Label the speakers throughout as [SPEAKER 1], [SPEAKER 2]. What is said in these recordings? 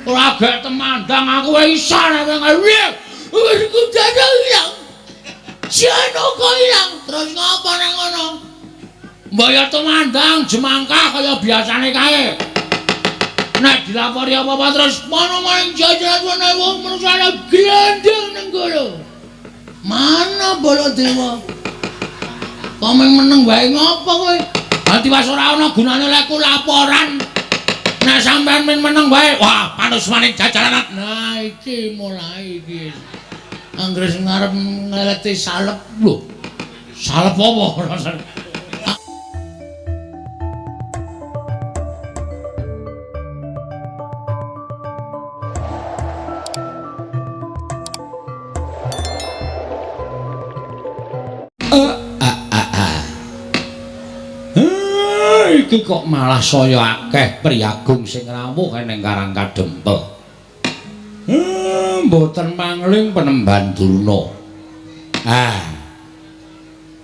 [SPEAKER 1] Ora gek temandang aku wae iso nek kowe. Wis kudane ilang. Janaka ilang. Terus ngapa nang ngono? Mbok ya temandang jemangkah kaya biasane kae. Nek dilapori apa-apa terus mono maring jajaran ana wong manusane glendeng nang kono. Mana Baladewa? Kok meneng wae ngopo kowe? Dadi was ora ana gunane lek laporan. Nek sampean meneng wae, wah panusmaning jajaran. Nah iki mulai iki. Anggere sing arep ngeleti salep lho. Salep apa rasane? Iki kok malah saya akeh priyagung sing rawuh ning Karang Kadempel. Mboten mangling Penemban Durna. Ah.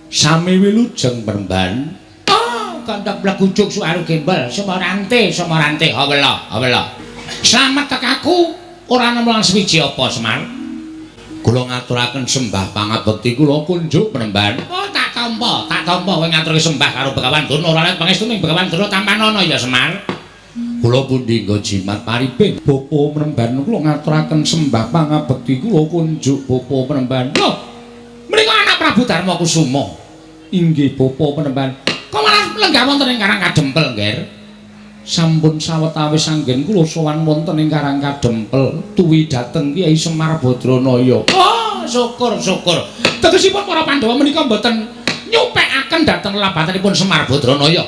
[SPEAKER 1] Sami wilujeng Penemban. Oh, kandhak blegujuk suaru gembel, sumarante, sumarante, hawela, hawela. Slamet tekaku ora nemu lan suwiji apa, Semar? Kula ngaturaken sembah pangabekti kula kunjuk Penemban. Oh, tak tampa kowe ngaturke sembah karo Begawan Durna ora let pangestu ning Begawan Durna tampanana ya Semar. Kula pundi nggo jimat paripin Bapa Penemban kula ngaturaken sembah pangabekti kula kunjuk Bapa Penemban. Lho, menika anak Prabu Darma Kusuma. Inggih Bapa Penemban. Kok malah lenggah wonten ing Karang Kadempel, Ngger? Sampun sawetawis anggen kula sowan wonten ing Karang Kadempel tuwi dhateng Kyai Semar Badranaya. Oh, syukur syukur. Tegesipun para Pandhawa menika mboten nyupekaken dhateng lelabatanipun Semar Badranaya.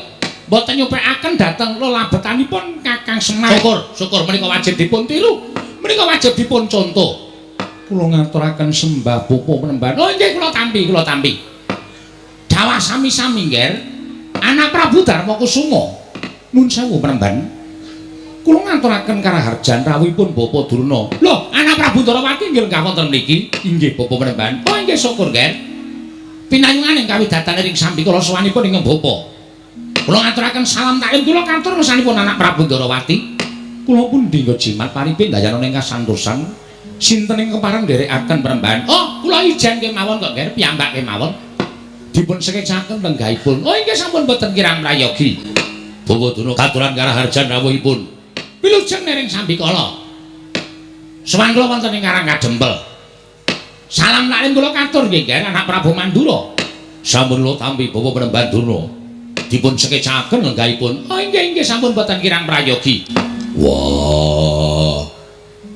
[SPEAKER 1] Mboten nyupekaken dhateng lelabetanipun Kakang Semar. Syukur, syukur menika wajib dipun tiru. Menika wajib dipun contoh. Kula ngaturaken sembah Bapa Penemban. Oh nggih kula tampi, kula tampi. Dawah sami-sami, Ngger. Anak Prabu Darma Kusuma. Nun sewu Penemban. Kula ngaturaken karaharjan rawuhipun Bapa Durna. Lho, anak Prabu Ndarawati nggih lenggah wonten mriki. Inggih Bapa Penemban. Oh nggih syukur, Ngger. Pinayungan ing kawidatan ing sambikala sowanipun ing Bapa. Kula ngaturaken salam taklim kula katur ngesanipun anak Prabu Ndarawati. Kula pundi nggo jimat paripin dayana ing kasantosan. Sinten ing kepareng nderekaken Penemban? Oh, kula ijen kemawon kok, Ngger, piyambak kemawon. Dipun sekecaken lenggahipun. Oh inggih sampun boten kirang prayogi. Bawa Durna katuran karaharjan rawuhipun. Wilujeng nering sambikala. Sowan kula wonten ing Karang Kadempel. Salam taklim kula katur nggih, Ngger, anak Prabu Mandura. Sampun kula tampi Bawa Penemban Durna. Dipun sekecaken lenggahipun. Oh inggih inggih sampun boten kirang prayogi. Wah.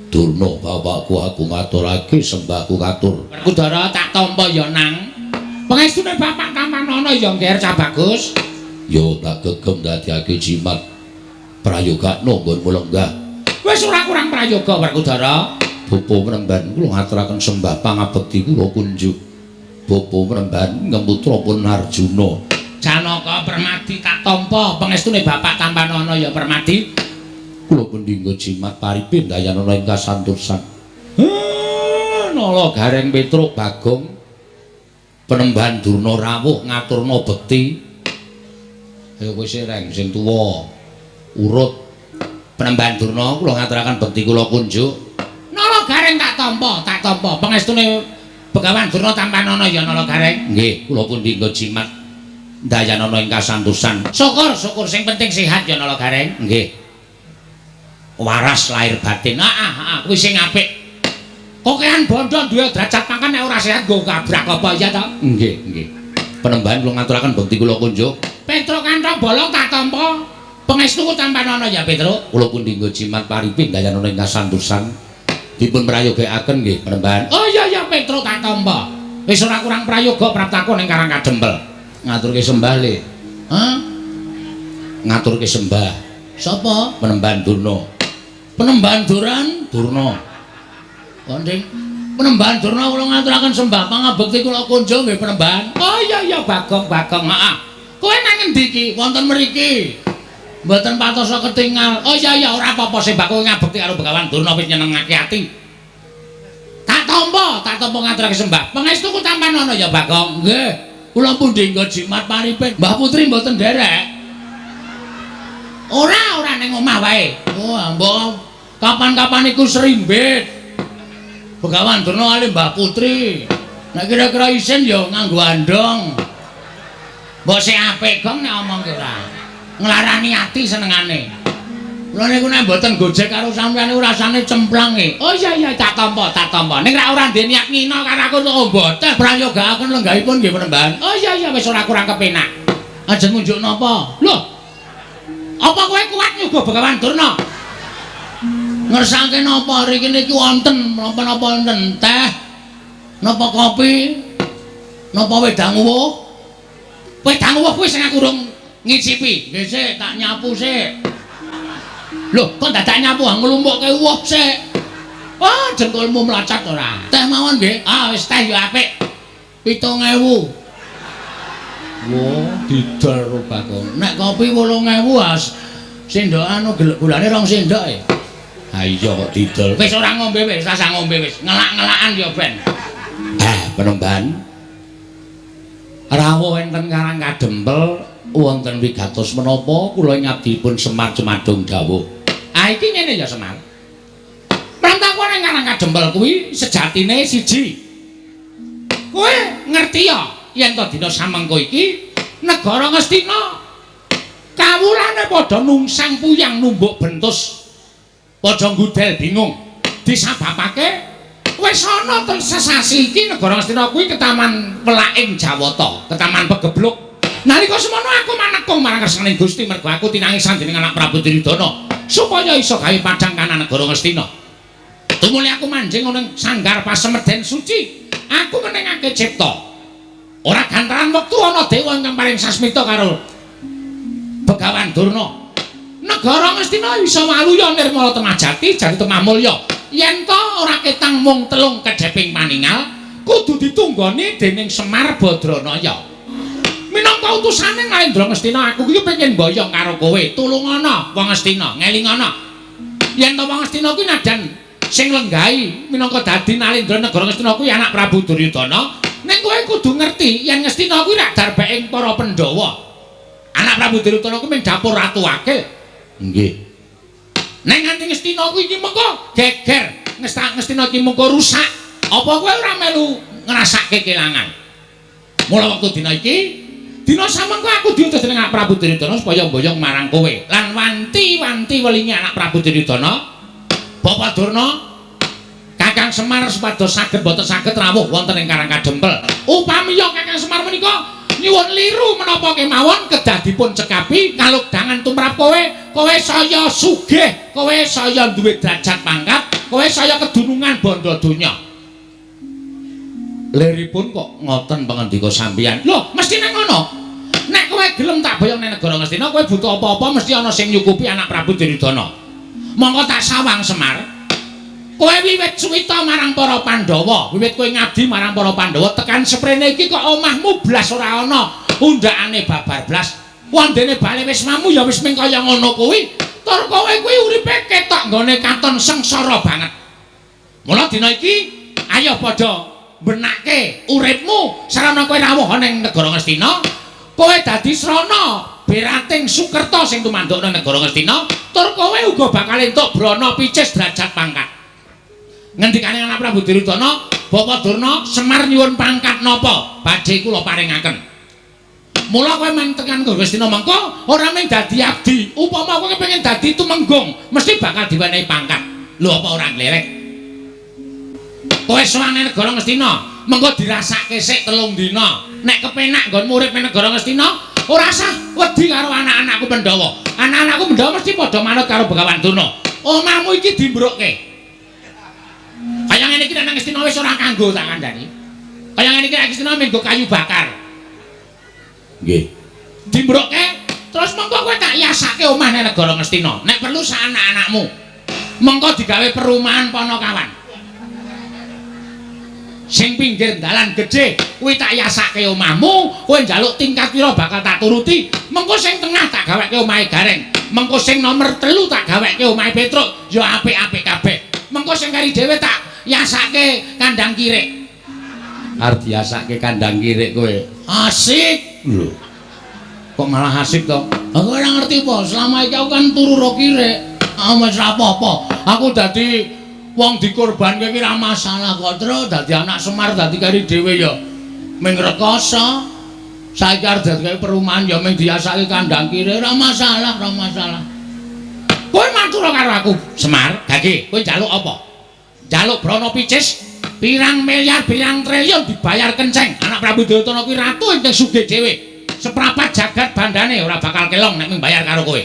[SPEAKER 1] Durna bapakku aku ngaturake sembahku katur. Werkudara tak tampa ya nang. Pangestune bapak tampanana ya Ngger Cah Bagus. Yo tak gegem dadiake jimat prayogakno nggonmu lenggah. Wis ora kurang prayoga Werkudara. Bapa Penemban kula ngaturaken sembah pangabekti kula kunjuk. Bapa Penemban ngemutra pun Arjuna. Janaka Permadi tak tampa pangestune bapak tampanana ya Permadi. Kula pundi nggo jimat paripin dayanana ing kasantosan. Nala Gareng Petruk Bagong Penemban Durna rawuh ngaturna bekti. Ayo kowe sing sing tuwa urut. Penemban Durna kula ngaturaken bekti kula kunjuk. Nala Gareng tak tampa, tak tampa pangestune Begawan Durna tampanana ya Nala Gareng. Nggih, kula pundi nggo jimat dayanana ing kasantosan. Syukur, syukur sing penting sehat ya Nala Gareng. Nggih. Waras lahir batin. Heeh, heeh, kuwi sing apik. Kokean bondo duwe derajat pangkat nek ora sehat nggo kabrak apa ya to? Nggih, nggih. Penemban kula ngaturaken bekti kula kunjuk. Petruk kanthong bolong tak tampa. Pangestuku tampanana ya Petruk. Kula pundi nggo jimat paripin dayanana ing kasantosan. Dipun prayogakaken nggih Penemban. Oh iya iya Petruk tak tampa. Wis ora kurang prayoga praptaku ning Karang Kadempel. Ngaturke sembah le. Hah? Ngaturke sembah. Sapa? Penemban Durna. Penemban Duran Durna. Konding Penemban Durna kula ngaturaken sembah pangabekti kula kunjung nggih Penemban. Oh iya iya Bagong Bagong. Heeh. Kowe nang ngendi iki? Wonten mriki. Mboten patosa ketingal. Oh iya iya ora apa-apa sembah kowe ngabekti karo Begawan Durna wis nyenengake ati. Tak tampa, tak tampa ngaturake sembah. Pangestuku tampanana ya Bagong. Nggih. Kula pundi nggo jimat paripin. Mbah Putri mboten nderek. Ora, ora ning omah wae. Oh, mbok Kapan-kapan iku serimbit. Begawan Durna kali Mbah Putri. Nek kira-kira isin ya nganggo andong. Mbok sik apik gong nek omong ki ora. Nglarani ati senengane. Kula niku nek mboten gojek karo sampeyan niku rasane cemplang e. Oh iya iya tak tampa, tak tampa. Ning ra ora ndek niat ngina karo aku oh mboten. Prayogaaken lenggahipun nggih Panembahan. Oh iya iya wis ora kurang kepenak. Ajeng ngunjuk napa? Lho. Apa kowe kuat nyuguh Begawan Durna? Ngersake napa riki niki wonten napa-napa wonten teh, napa kopi, napa wedang uwuh? Wedang uwuh kuwi sing aku urung ngicipi. Nggih sik tak nyapu sik. Lho, kok dadak nyapu nglumpukke uwuh sik. Wah, jengkolmu mlacat ora? Teh mawon nggih. Ah, wis teh ya apik. 7.000. Wah, didol ro Bagong. Nek kopi 8.000 as sendokan gulane 2 sendok e. Ha iya kok didol. Wis ora ngombe wis, rasah ngombe wis. Ngelak-ngelakan ya ben. Panembahan. Rawuh enten Karang Kadempel wonten wigatos menapa kula ngabdipun Semar Jumadung dawuh. Ah iki ngene ya Semar. Prantaku nang Karang Kadempel kuwi sejatine siji. Kowe ngerti ya yen to dina samengko iki negara Ngastina kawulane padha nungsang puyang numbuk bentus. Padha ngudel bingung. Disababake wis ana ten sesasi iki negara Ngastina kuwi ketaman welaking Jawata, ketaman pegebluk. Nalika semono aku manekung marang kersaning Gusti mergo aku tinangisan dening anak Prabu Duryudana supaya iso gawe padhang kanan negara Ngastina. Tumuli aku manjing ana ing sanggar pasemeden suci, aku menengake cipta. Ora gantaran wektu ana dewa ingkang paring sasmita karo Begawan Durna. Negara Ngastina isa waluya nirmala temah jati jati temah mulya. Yen to ora ketang mung telung kedheping paningal, kudu ditunggoni dening Semar Badranaya. Minangka utusane Narendra Ngastina, aku iki pengen mboyong karo kowe. Tulungana wong Ngastina, ngelingana. Yen to wong Ngastina kuwi nadan sing lenggahi minangka dadi Narendra negara Ngastina kuwi anak Prabu Duryudana, ning kowe kudu ngerti yen Ngastina kuwi rak darbeking para Pandhawa. Anak Prabu Duryudana kuwi mung dapur ratu wakil. Nggih. Ning nganti Ngastina kuwi iki mengko geger, Ngastina iki mengko rusak. Apa kowe ora melu ngrasake kelangan? Mula wektu dina iki, dina samengko aku diutus dening anak Prabu Duryudana supaya mboyong marang kowe. Lan wanti-wanti welingi anak Prabu Duryudana, Bapak Durna, Kakang Semar supados saged boten saged rawuh wonten ing Karang Kadempel. Upami ya Kakang Semar menika nyuwun liru menapa kemawon kedah dipun cekapi kalukdangan tumrap kowe, kowe saya sugih, kowe saya duwe derajat pangkat, kowe saya kedunungan bondo donya. Liripun kok ngoten pangandika sampeyan? Lho, mestine ngono. Nek kowe gelem tak boyong nang negara Ngastina, kowe butuh apa-apa mesti ana sing nyukupi anak Prabu Duryudana. Mongko tak sawang Semar. Kowe wiwit suwita marang para Pandhawa, wiwit kowe ngabdi marang para Pandhawa tekan seprene iki kok omahmu blas ora ana, undhakane babar blas. Wondene bali wismamu ya wis ming kaya ngono kuwi. Tur kowe kuwi uripe ketok nggone katon sengsara banget. Mula dina iki ayo padha benake uripmu sarana kowe rawuh ana ing negara Ngastina, kowe dadi srana berating Sukerta sing tumanduk nang negara Ngastina, tur kowe uga bakal entuk brana picis derajat pangkat. Ngendikane anak Prabu Duryudana, Bapak Durna, Semar nyuwun pangkat napa badhe kula paringaken. Mula kowe men tekan Ngastina mengko ora mung dadi abdi, upama kowe kepengin dadi tumenggung, mesti bakal diwenehi pangkat. Lho apa ora nglerek? Kowe sowan nang negara Ngastina, mengko dirasake sik 3 dina. Nek kepenak nggonmu urip nang negara Ngastina, ora usah wedi karo anak-anakku Pandhawa. Anak-anakku Pandhawa mesti padha manut karo Begawan Durna. Omahmu iki dimbrukke. Kaya ngene iki nek nang Ngastina wis ora kanggo tak kandhani. Kaya ngene iki nek Ngastina mung nggo kayu bakar. Nggih. Dimbrukke terus mengko kowe tak yasake omah nang negara Ngastina. Nek perlu sak anak-anakmu. Mengko digawe perumahan Panakawan. Sing pinggir dalan gedhe kuwi tak yasake omahmu, kowe njaluk tingkat pira bakal tak turuti. Mengko sing tengah tak gaweke omahe Gareng. Mengko sing nomor 3 tak gaweke omahe Petruk, ya apik-apik kabeh. Mengko sing kari dhewe tak yasake kandang kirik. Arep diasake kandang kirik kowe. Asik lho. Kok malah asik to? Aku ora ngerti apa, selama iki aku kan turu ro kirik. Ah wis ora apa-apa. Aku dadi wong dikorbanke iki ora masalah kok, Tru. Dadi anak Semar dadi kari dhewe ya ming rekoso. Saiki arep dadi kaya perumahan ya ming diasake kandang kire, ora masalah, ora masalah. Kowe matur karo aku, Semar, Gage, kowe njaluk apa? Njaluk brana picis pirang miliar, pirang triliun dibayar kenceng. Anak Prabu Duryudana kuwi ratu ingkang sugih dhewe. Seprapat jagat bandane ora bakal kelong nek ming bayar karo kowe.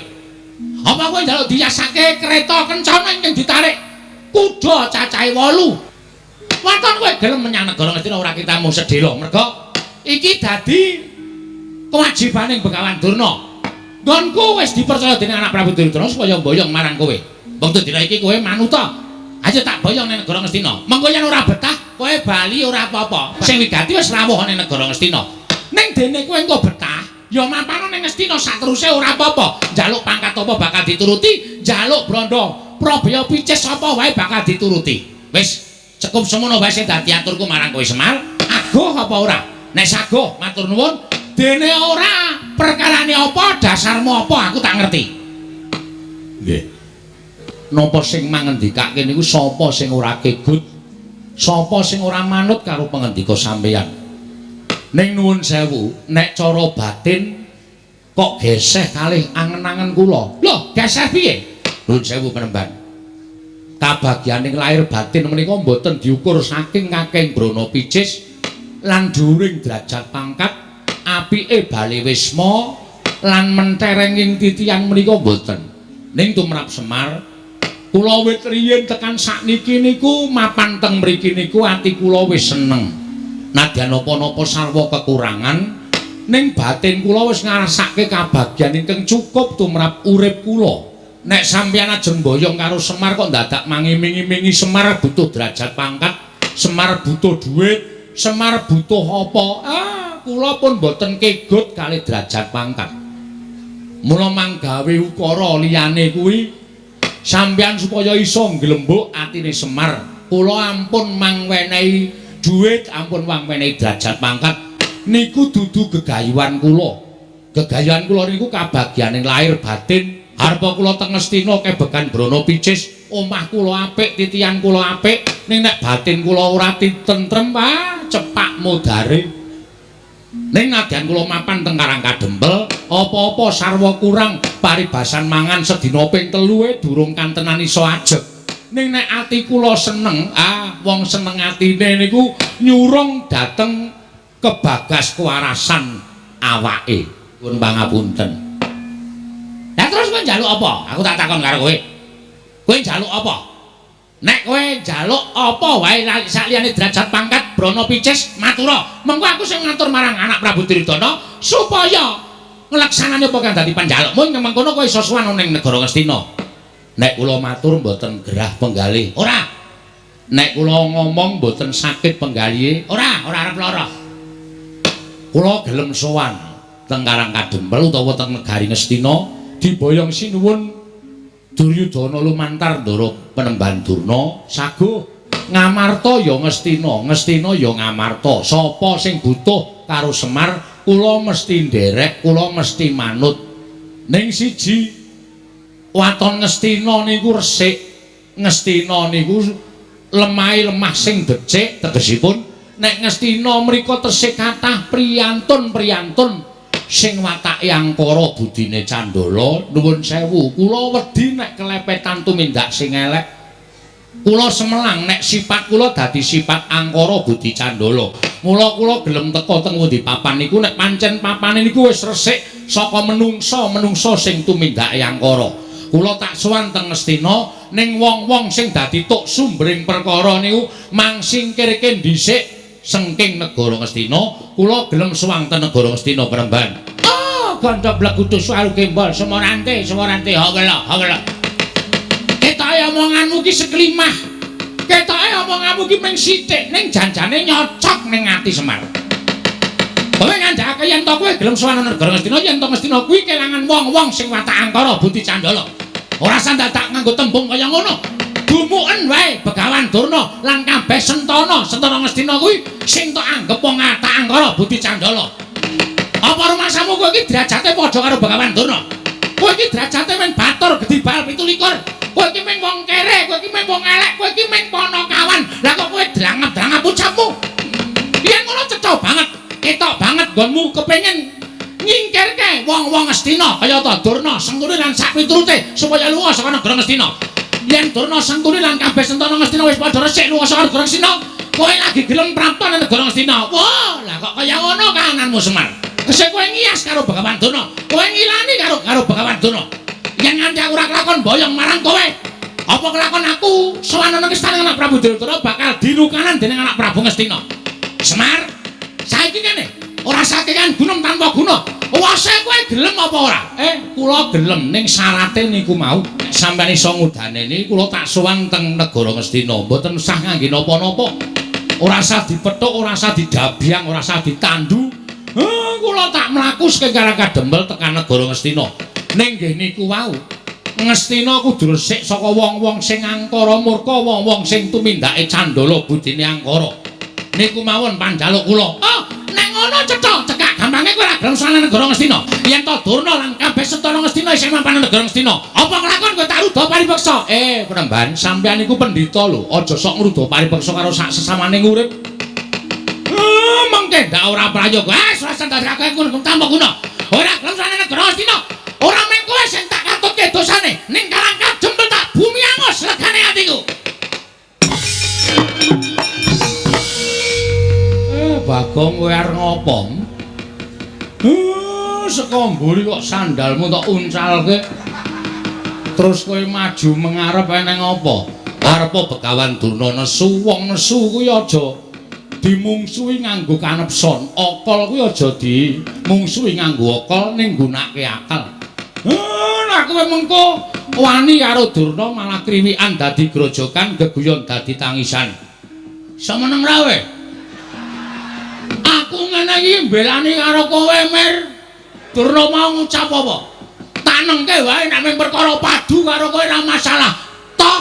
[SPEAKER 1] Apa kowe njaluk diasake kereta kencana ingkang ditarik kuda cacahe 8? Waton kowe gelem menyang negara Ngastina ora kitamu sedhela, merga iki dadi kewajibaning Begawan Durna. Nggonku wis dipercaya dening anak Prabu Duryudana supaya mboyong marang kowe. Wektu dina iki kowe manuta. Ayo tak boyong ning negara Ngastina. Mengko yen ora betah, kowe bali ora apa-apa. Sing wigati wis rawuh ning negara Ngastina. Ning dene kowe engko betah, ya mampano ning Ngastina sateruse ora apa-apa. Njaluk pangkat apa bakal dituruti, njaluk brandha Prabaya picis apa wae bakal dituruti. Wis cukup semono wae sing dadi aturku marang kowe Semar. Aguh apa ora? Nek saguh matur nuwun. Dene ora, perkarane apa, dasarmu apa aku tak ngerti. Nggih. Napa sing mangendikake niku sapa sing ora kegut? Sapa sing ora manut karo pangendika sampeyan? Ning nuwun sewu, nek cara batin kok geseh kalih angen-angen kula. Lho, geseh piye? Nuwun sewu penemban. Kabagyaning lahir batin menika mboten diukur saking kakeng brana picis lan dhuwuring derajat pangkat, apike bale wisma lan menterenging titian menika mboten. Ning tumrap Semar, kula wit riyin tekan sakniki niku mapan teng mriki niku ati kula wis seneng. Nadyan napa-napa sarwa kekurangan, ning batin kula wis ngrasake kabagyan ingkang cukup tumrap urip kula. Nek sampeyan ajeng mboyong karo Semar kok dadak mangimingi-mingi Semar butuh derajat pangkat, Semar butuh duit, Semar butuh apa? Ah, kula pun mboten kegut kalih derajat pangkat. Mula manggawe ukara liyane kuwi sampeyan supaya iso nglembuk atine Semar, kula ampun mangwenehi duit, ampun mangwenehi derajat pangkat. Niku dudu gegayuhan kula. Gegayuhan kula niku kabagyaning lahir batin. Harpa kula teng Ngastina kebegan brana picis, omah kula apik, titian kula apik, ning nek batin kula ora tentrem, ah cepak modare. Ning nadyan kula mapan teng Karang Kadempel, apa-apa sarwa kurang, paribasan mangan sedina ping 3 durung kantenan iso ajeg. Ning nek ati kula seneng, ah wong seneng atine niku nyurung dhateng kebagas kewarasan awake. Pun pangapunten. Lah terus kowe njaluk apa? Aku tak takon karo kowe. Kowe njaluk apa? Nek kowe njaluk apa wae sakliyane derajat pangkat brana picis matura. Mengko aku sing ngatur marang anak Prabu Duryudana supaya nglaksanane apa kang dadi panjalukmu ing mengkono kowe iso sowan ning negara Ngastina. Nek kula matur mboten gerah penggalih. Ora. Nek kula ngomong mboten sakit penggalihe. Ora, ora arep lara. Kula gelem sowan teng Karang Kadempel utawa teng negari Ngastina diboyong sinuwun Duryudana lumantar ndara Penemban Durna saguh Ngamarta ya Ngastina, Ngastina ya Ngamarta. Sapa sing butuh karo Semar kula mesti nderek, kula mesti manut. Ning siji waton Ngastina niku resik. Ngastina niku lemahe lemah sing becik, tegesipun nek Ngastina mriku tesih kathah priyantun-priyantun sing watake angkara budine candala. Nuwun sewu, kula wedi nek kelepetan tumindak sing elek. Kula semelang nek sifat kula dadi sifat angkara budi candala. Mula kula gelem teka teng pundi papan niku nek pancen papane niku wis resik saka menungsa-menungsa sing tumindake angkara. Kula tak sowan teng Ngastina ning wong-wong sing dadi tuk sumbering perkara niku mangsingkirke dhisik sengking negara Ngastina. Kula gelem sowan teng negara Ngastina Premban. Ah, gandha blegudu suwaru gembol semorante, semorante hawela, hawela. Ketoke omonganmu ki seklimah. Ketoke omonganmu ki mung sithik ning janjane nyocok ning ati Semar. Kowe ngandhakake yen to kowe gelem sowan negara Ngastina, yen to Ngastina kuwi kelangan wong-wong sing watak angkara budi candala. Ora sandadak nganggo tembung kaya ngono. Dumuken wae Begawan Durna lan kabeh sentana, sentana Ngastina kuwi sing tok anggep wong watak angkara budi candala. Apa rumasamu kowe iki derajate padha karo Begawan Durna? Kowe iki derajate men batur gedhi bal 27. Kowe iki mung wong kere, kowe iki mung wong elek, kowe iki mung panakawan. Lah kok kowe drangap-drangap ucapmu? Yen ngono cetha banget, ketok banget nggonmu kepengin nyingkirke wong-wong Ngastina kaya ta Durna, Sengkuni lan sak piturute supaya lunga saka negara Ngastina. Yen Durna, Sengkuni lan kabeh sentana Ngastina wis padha resik lunga saka negara Ngastina, kowe lagi gelem prapta nang negara Ngastina. Wah, lah kok kaya ngono kahananmu Semar. Kesek kowe ngiyas karo Begawan Durna, kowe ngilani karo karo Begawan Durna. Yen nganti aku ora kelakon boyong marang kowe, apa kelakon aku sowan nang istana anak Prabu Duryudana bakal dilukanan dening anak Prabu Ngastina. Semar, saiki kene ora sakekan gunung tanpa guna. Wase kowe gelem apa ora? Kula gelem ning syarate niku mau. Sampeyan iso ngudaneni kula tak sowan teng negara Ngastina. Mboten sah ngangge napa-napa. Ora sah dipethuk, ora sah didabyang, ora sah ditandu. Kula tak mlaku saking Karang Kadempel tekan negara Ngastina. Ning nggih niku wau. Ngastina kudu resik saka wong-wong sing angkara murka, wong-wong sing tumindake candala budine angkara. Niku mawon panjaluk kula. Oh, nek ngono cetha, cekak gampange kowe ora gelem sowan negara Ngastina. Yen to Durna lan kabeh sentana Ngastina isih mapan negara Ngastina. Apa kelakon kowe tak ruda paripeksa? Penemban, sampeyan iku pendhita lho. Aja sok ngruda paripeksa karo sak sesamane urip. Mengke ndak ora prayoga. Wis ora ndadekake ngono tanpa guna. Ora gelem sowan negara Ngastina. Ora mung kowe sing tak katutke dosane, ning Karang Kadempel tak bumi angus legane atiku. Bagong kowe arep ngopo? Saka mburi kok sandalmu tok uncalke. Terus kowe maju mengarep eneng apa? Arepa Begawan Durna nesu, wong nesu kuwi aja dimungsuhi nganggo kanepson. Akal kuwi aja dimungsuhi nganggo akal ning gunake akal. Nek kowe mengko wani karo Durna malah kriwikan dadi grojokan, geguyon dadi tangisan. Semeneng ra kowe? Aku ngene iki mbelani karo kowe, Mir. Durna mau ngucap apa? Tanengke wae nek mung perkara padu karo kowe ora masalah. Toh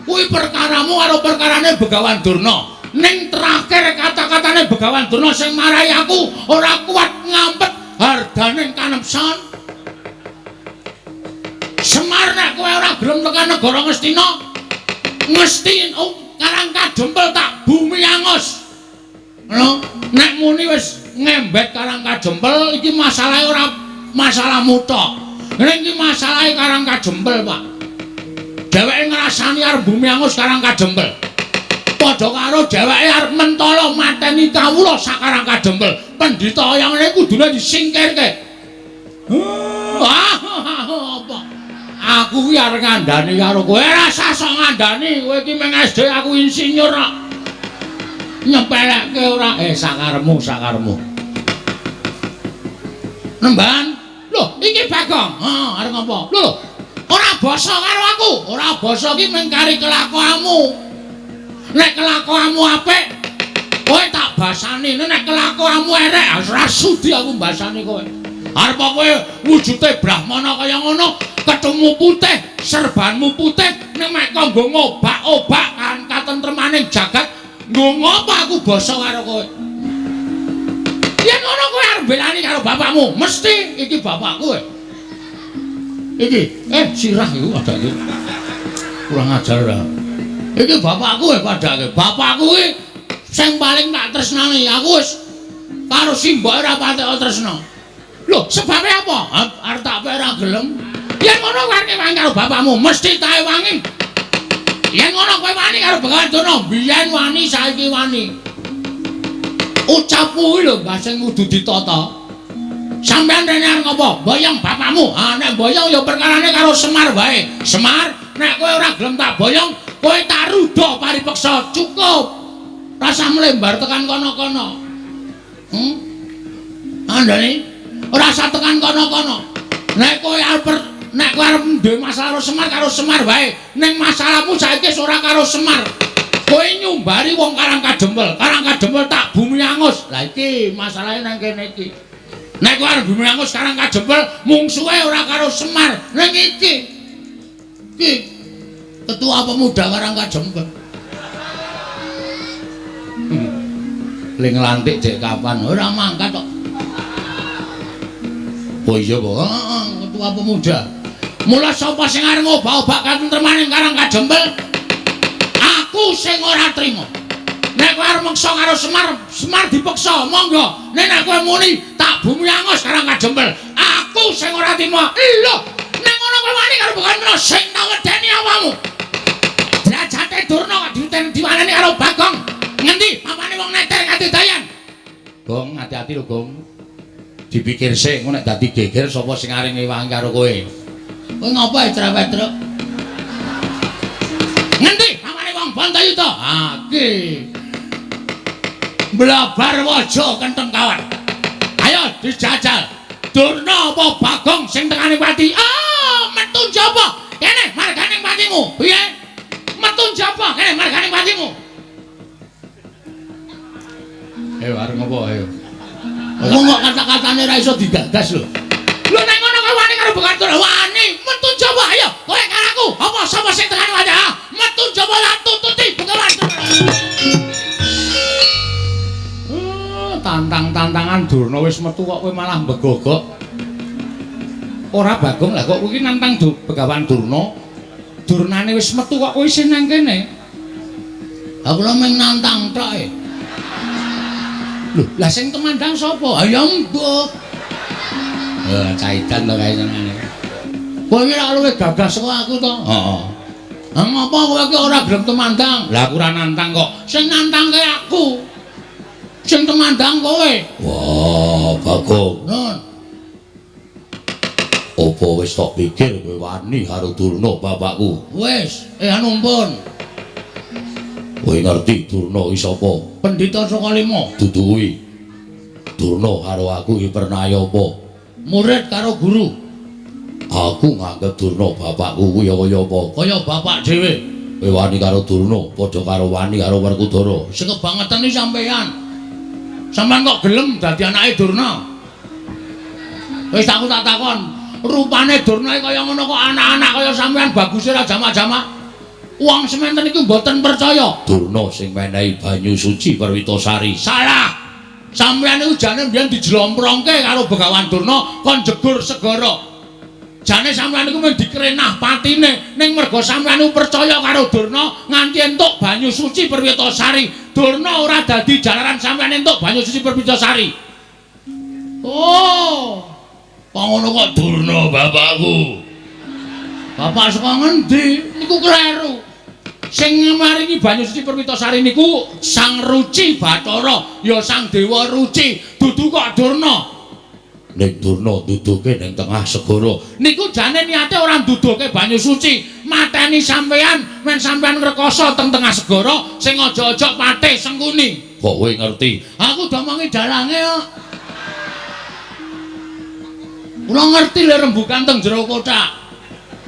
[SPEAKER 1] kuwi perkaramu karo perkarane Begawan Durna. Ning terakhir kata-katane Begawan Durna sing marai aku ora kuat ngampet hardaning kanepson. Semar nek kowe ora gelem tekan negara Ngastina, Ngastina Karang Kadempel tak bumi angus. Ngono, nek muni wis ngembet Karang Kadempel iki masalahe ora masalahmu tok. Ning iki masalahe Karang Kadempel, Pak. Dheweke ngrasani arep bumi angus Karang Kadempel. Padha karo dheweke arep mentala mateni kawula sak Karang Kadempel. Pendhita kaya ngene kudune disingkirke. Apa? Aku ki arep ngandani karo kowe. Ora usah sok ngandani, kowe iki mung SD, aku insinyur kok. Nyepelekke ora? Sakaremu, sakaremu. Nemban. Lho, iki Bagong. Heeh, arep ngopo? Lho, ora basa karo aku. Ora basa ki mung kari kelakuanmu. Nek kelakuanmu apik, kowe tak basani. Nek kelakuanmu elek, ora sudi aku mbasani kowe. Arep kowe wujude brahmana kaya ngono, ketemu putih, serbanmu putih, nek mek kok nggo ngobak-obak kan katentremaning jagat, nggo ngopo aku basa karo kowe? Yen ngono kowe arep mbelani karo bapakmu, mesti iki bapakku. Iki, sirah iku padake. Kurang ajar ora. Iki bapakku padake. Bapakku iki sing paling tak tresnani. Aku wis karo simboke ora patek tresna. Lho, sebabe apa? Arep tak pe ora gelem. Yen ngono kowe arep wangi karo bapakmu, mesti tae wangi. Yen ngono kowe wani karo Begawan Durna, biyen wani saiki wani. Ucapmu kuwi lho Mbah sing kudu ditata. Sampeyan rene arep ngopo? Boyong bapakmu. Ha nek boyong ya perkarane karo Semar wae. Semar, nek kowe ora gelem tak boyong, kowe tak ruda paripeksa. Cukup. Rasa mlembar tekan kono-kono. Andane ora usah tekan kono-kono. Nek kowe arep duwe masalah karo Semar wae. Ning masalahmu saiki wis ora karo Semar. Kowe nyumbari wong Karang Kadempel. Karang Kadempel tak bumi angus. Lah iki masalahe nang kene iki. Nek kowe arep bumi angus Karang Kadempel, mungsuhe ora karo Semar. Ning iki. Iki ketua pemuda Karang Kadempel. Le nglantik dek kapan? Ora mangkat kok. Oh iya, Pak. Heeh, Ketua Pemuda. Mula sapa sing arep ngobak-obak katentremaning Karang Kajempel? Aku sing ora trima. Nek kowe arep meksa karo Semar, Semar dipeksa, monggo. Nek nek kowe muni tak bumi angos Karang Kajempel. Aku sing ora trima. Lho, nek ngono kowe wani karo Begawan sing tak wedeni awakmu. Derajate Durna kok diwaneni karo Bagong. Ngendi papane wong neter kadidayan? Gong, hati-hati lho, Gong. Dipikir sik engko nek dadi geger sapa sing arep ngewangi karo kowe. Kowe ngopo e cerewet, Truk? Ngendi papane wong Bantayuda? Ha, iki. Blabar waja kenteng kawan. Ayo dijajal. Durna apa Bagong sing tekane pati? Ah, metu njaba. Kene marganing patimu. Piye? Metu njaba kene marganing patimu. Ayo arep ngopo ayo. Wong kok kata-katane ra iso digagas lho. Lho nek ngono kowe wani karo Begawan Durna? Wani, metu njaba ayo. Kowe karo aku. Apa sapa sing tekane pati? Ah, metu njaba lan tututi Begawan Durna. Tantang-tantangan Durna wis metu kok kowe malah mbegogok. Ora Bagong lah kok kowe iki nantang Begawan Durna. Durnane wis metu kok kowe isih nang kene. Aku lho mung nantang tok e. Lho, lah sing temandang sapa? Ha ya mbuh. Eh, caidan to kae senengane. Kowe iki ora luwih gagah saka aku to? Heeh. Ha ngopo kowe iki ora gelem temandang? Lah aku ora nantang kok. Sing nantangke aku. Sing temandang kowe. Wah, Bagong. Nun. Apa wis tok pikir kowe wani karo Durna bapakku? Wis, anu ampun. Kowe ngerti Durna iki sapa? Pendhita saka lima. Dudu kuwi. Durna karo aku iki pernah apa? Murid karo guru. Aku nganggep Durna bapakku kuwi kaya apa? Kaya bapak dhewe. Kowe wani karo Durna padha karo wani karo Werkudara. Sing kebangetan iki sampeyan. Sampeyan kok gelem dadi anake Durna? Wis aku tak takon, rupane Durna kaya ngono kok anak-anak kaya sampeyan baguse ra jamak-jamak. Wong sementen iku mboten percaya. Durna sing menehi banyu suci Perwitasari. Salah. Sampeyan iku jane mbiyen dijlomprongke karo Begawan Durna kon jegur segara. Jane sampeyan iku mung dikrenah patine, ning merga sampeyan iku percaya karo Durna nganti entuk banyu suci Perwitasari. Durna ora dadi jalaran sampeyan entuk banyu suci Perwitasari. Oh. Kok ngono kok Durna bapakku. Bapak saka ngendi? Niku kleru. Sing maringi banyu suci Perwitasari niku Sang Ruci Bathara, ya Sang Dewa Ruci, dudu kok Durna. Ning Durna duduke ning tengah segara. Niku jane niate ora nduduhke banyu suci, mateni sampeyan men sampeyan ngrekoso teng tengah segara sing aja-aja patih Sengkuni. Kok kowe ngerti? Aku domongi dalange kok. Kula ngerti lho rembukan teng jero kothak.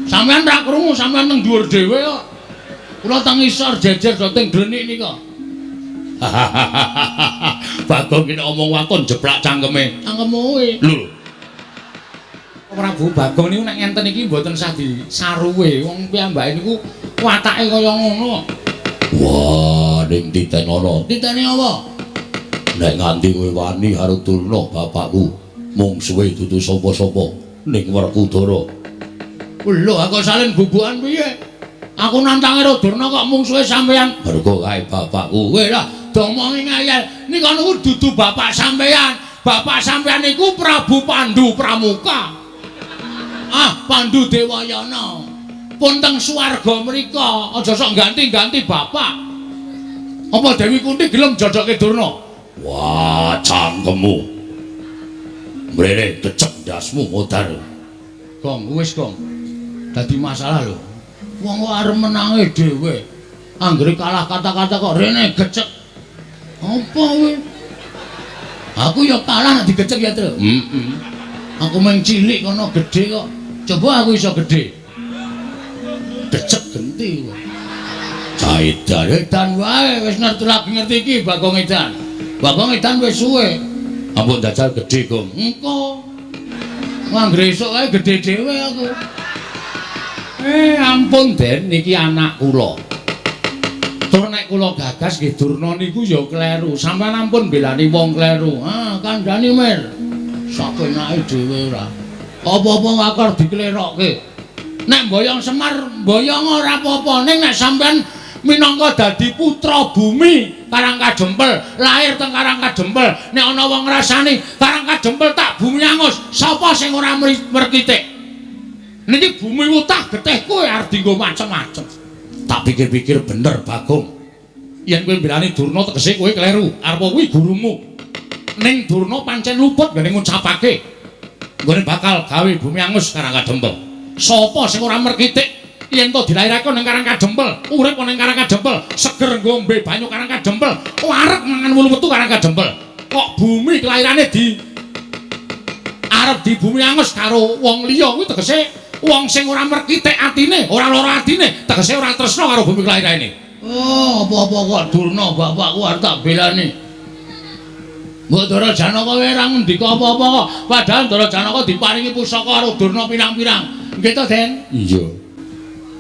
[SPEAKER 1] Sampeyan ra krungu, sampeyan teng dhuwur dhewe kok. Kula teng isor jejer do teng glenik nika. Bagong iki omong waton jeplak cangkeme. Cangkemmu kuwi. Lho. Prabu Bagong niku nek ngenten iki mboten sah disaruwe. Wong piyambake niku watake kaya ngono. Wah, ning titenono. Titene apa? Nek nganti kowe wani karo Durna bapakku, mungsuhe dudu sapa-sapa ning Werkudara. Lho, aku salin bubukan piye? Aku nantang karo Durna kok mungsuhe sampeyan. Mergo kae bapakku. Kowe lah domongi ngayal. Nika niku dudu bapak sampeyan. Bapak sampeyan niku Prabu Pandu Pramuka. Ah, Pandu Dewayana. Pun teng swarga mrika, aja sok ganti-ganti bapak. Apa Dewi Kunti gelem jodohke Durna? Wah, cangkemmu. Mrene kecek ndasmu modar. Gong, wis gong. Dadi masalah lho. Wong kok arep menange dhewe. Anggere kalah kata-kata kok rene gecek. Apa kowe? Aku ya kalah nek digecek ya, Tru. Heeh. Aku mung cilik kono gedhe kok. Coba aku iso gedhe. Gecek genti kowe. Caidan edan wae wis ngerti lagi ngerti iki Bagong Edan. Bagong Edan wis suwe. Ampun jajal gedhe, Gong. Engko. Anggere esuk kae gedhe dhewe aku. Ampun Den, niki anak kula. Tur nek kula gagas nggih Durna niku ya kleru. Sampeyan ampun mbelani wong kleru. Ah, kandhani Mir. Sakenake dhewe ora. Apa-apa akar diklerokke. Nek mboyong Semar, mboyong ora apa-apa, ning nek sampean minangka dadi putra bumi Karang Kadempel, lahir teng Karang Kadempel, nek ana wong ngrasani Karang Kadempel tak bumi angus, sapa sing ora merkitik? Niki bumi wutah getih kowe arep dienggo macem-macem. Tak pikir-pikir bener Bagong. Yen kowe mbelani Durna tegese kowe kleru, arep kuwi gurumu. Ning Durna pancen luput nggone ngucapake nggone bakal gawe bumi angus Karang Kadempel. Sapa sing ora merkitik yen to dilairake ning Karang Kadempel, urip ning Karang Kadempel, seger ngombe banyu Karang Kadempel, wareg mangan wulu metu Karang Kadempel. Kok bumi kelairane di arep di bumi angus karo wong liya kuwi tegese wong sing ora merkitik atine, ora lara atine, tegese ora tresna karo bumi kelairane. Oh, apa-apa kok Durna bapakku arep tak belani. Mbok Ndara Janaka kowe ora ngendika apa-apa kok. Padahal Ndara Janaka diparingi pusaka karo Durna pirang-pirang. Nggih to, Den? Iya.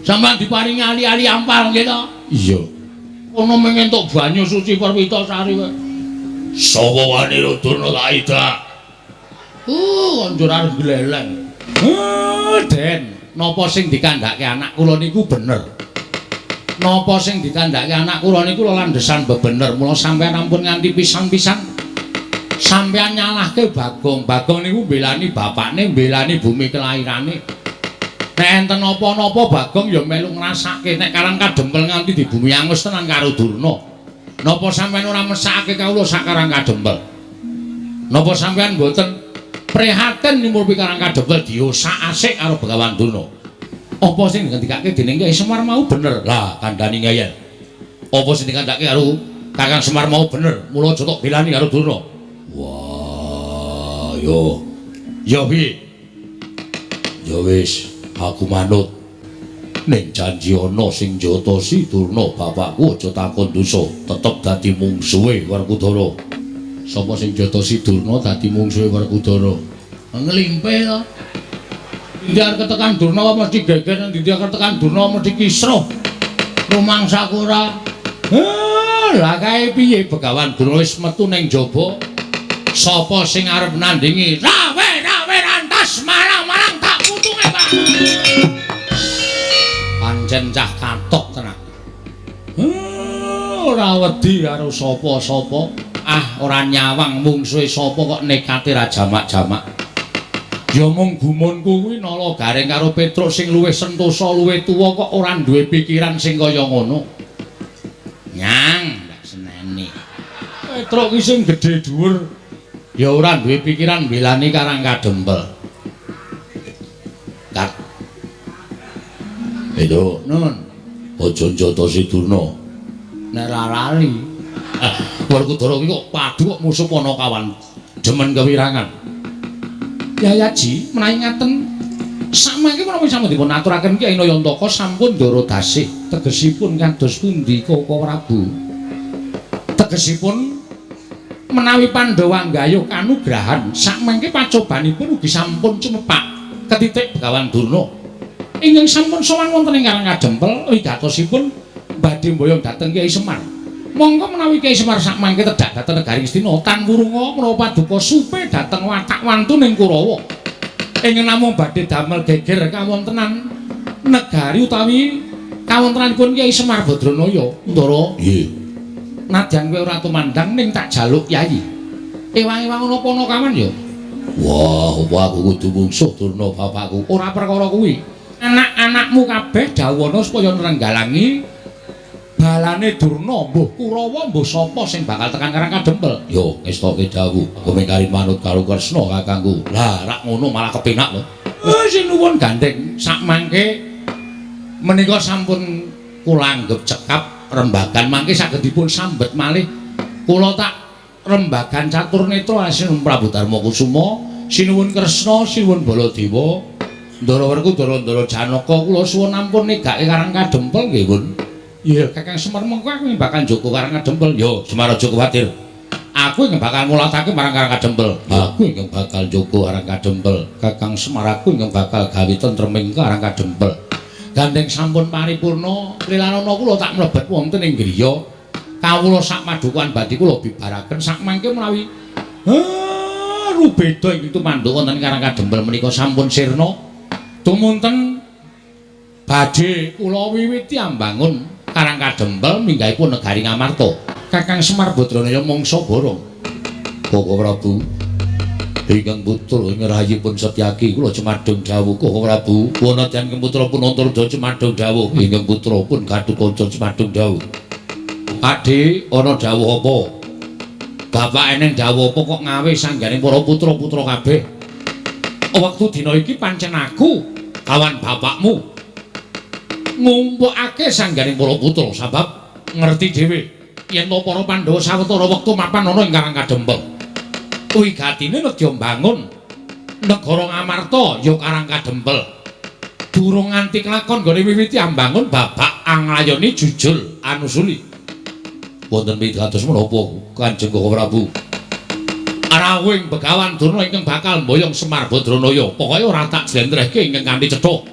[SPEAKER 1] Sampeyan diparingi ali-ali ampal nggih to? Iya. Kono mung entuk banyu suci Perwitasari kowe. Sapa wani ro Durna tak idak? Konjur arep gleleng. Den, napa sing dikandhake anak kula niku bener? Napa sing dikandhake anak kula niku landhesan bebener. Mula sampeyan ampun nganti pisan-pisan sampeyan nyalahke Bagong. Bagong niku mbelani bapakne, mbelani bumi kelairane. Nek enten napa-napa Bagong ya melu ngrasake nek Karang Kadempel nganti di bumi angus tenan karo Durna. Napa sampeyan ora mesakake kawula sak Karang Kadempel? Napa sampeyan mboten prihatin nyumurpi Karang Kadempel diosak-asik karo Begawan Durna? Apa sing ngendikake dening Kyai Semar mau bener? Lah kandhani ngeyel. Apa sing dikandhake karo Kakang Semar mau bener? Mula aja tok belani karo Durna. Wah, yo. Ya piye? Ya wis, aku manut. Ning janji ana sing njotosi Durna bapakku aja takon dosa, tetep dadi mungsuhe Werkudara. Sapa sing njotosi Durna dadi mungsuhe Werkudara? Nglimpe to. Endi arep ketekan Durna mesti geger, endi arep ketekan Durna mesti kisruh. Rumangsaku ora. Lah kae piye Begawan Durna wis metu ning jaba. Sapa sing arep nandingi? Rawe rawe rantas marang-marang tak putunge, Pak. Pancen cah katok tenan. Ora wedi karo sapa-sapa. Ah, ora nyawang mungsuhe sapa kok nekate ra jamak-jamak. Ya mung gumunku kuwi Nala Gareng karo Petruk sing luwih sentosa, luwih tuwa kok ora duwe pikiran sing kaya ngono. Nyang, tak seneni. Petruk ki sing gedhe dhuwur ya ora duwe pikiran mbelani Karang Kadempel. Kat. Itu, Nun. Aja njotosi Durna. Nek ora lali. Werkudara kuwi kok padu kok musuh Panakawan. Demen kewirangan. Yayaji menawi ngaten samangke menawi sampun dipun aturaken Kyai Nayantaka sampun ndara dasih tegesipun kados pundi Koko Prabu? Tegesipun menawi Pandhawa nggayuh kanugrahan samangke pacobanipun ugi sampun cumepak ketitik Begawan Durna ingkang sampun sowan wonten ing Karang Kadempel wigatosipun badhe mboyong dhateng Kyai Semar. Monggo menawi Kyai Semar sakmangke tedhak dhateng negari Ngastina tan wurunga menawa paduka supe dhateng watak wantuning Kurawa. Ingkang namung badhe damel geger kawontenan negari utawi kawontenanipun Kyai Semar Badranaya. Ndara, nggih. Nadyan kowe ora tumandang ning tak jaluk Yayi. Ewang-ewang ana Panakawan ya. Wah, apa aku kudu mungsuh Durna bapakku? Ora perkara kuwi. Anak-anakmu kabeh dawuhana supaya nrenggalangi balane Durna, mbuh Kurawa mbuh sapa sing bakal tekan Karang Kadempel. Yo ngestoke dawuh, aku mung manut karo Kresna kakangku. Lah rak ngono malah kepenak lho. Wis sinuwun gandeng sakmangke menika sampun kula anggep cekap rembagan mangke saged dipun sambet malih. Kula tak rembagan catur netra sinuwun Prabu Darma Kusuma, sinuwun Kresna, sinuwun Baladewa, Ndara Werkudara, Ndara Janaka kula suwun ampun negake Karang Kadempel nggih, Bun. Iya, Kakang Semar mengko aku bakal njogo Karang Kadempel. Yo, Semar aja kuwatir. Aku ingkang bakal ngulatake marang Karang Kadempel. Aku ingkang bakal njogo Karang Kadempel. Kakang Semar aku ingkang bakal gawe tentreming Karang Kadempel. Gandeng sampun paripurna, lilanana kula tak mlebet wonten ing griya. Kawula sak madukuhan badhe kula bibaraken sakmangke menawi Rubeda ing tumanduk wonten Karang Kadempel menika sampun sirna. Tumunten badhe kula wiwiti ambangun Karang Kadempel minggahipun negari Ngamarta. Kakang Semar Badranaya mangsa borong. Koko Prabu ingkang putra ing rahayipun Setyaki kula cemadhong dawuh Koko Prabu. Wonten ingkang putra pun Antarja cemadhong dawuh, ingkang putra pun Gatotkaca cemadhong dawuh. Pakde, ana dawuh apa? Bapak eneng dawuh apa kok ngawe sanggane para putra-putra kabeh? Wektu dina iki pancen aku kawan bapakmu ngumpulake sanggane para putra sabab ngerti dhewe yen to para Pandhawa sawetara wektu mapan ana ing Karang Kadempel. Wigatine nedya mbangun negara Ngamarta ya Karang Kadempel. Durung nganti kelakon nggone wiwiti ambangun babak anglayoni jujul anusuli. Wonten pitados menapa Kanjeng Koko Prabu? Rawuhing Begawan Durna ingkang bakal mboyong Semar Badranaya. Pokoke ora tak jlentrehke ingkang kanthi cetha.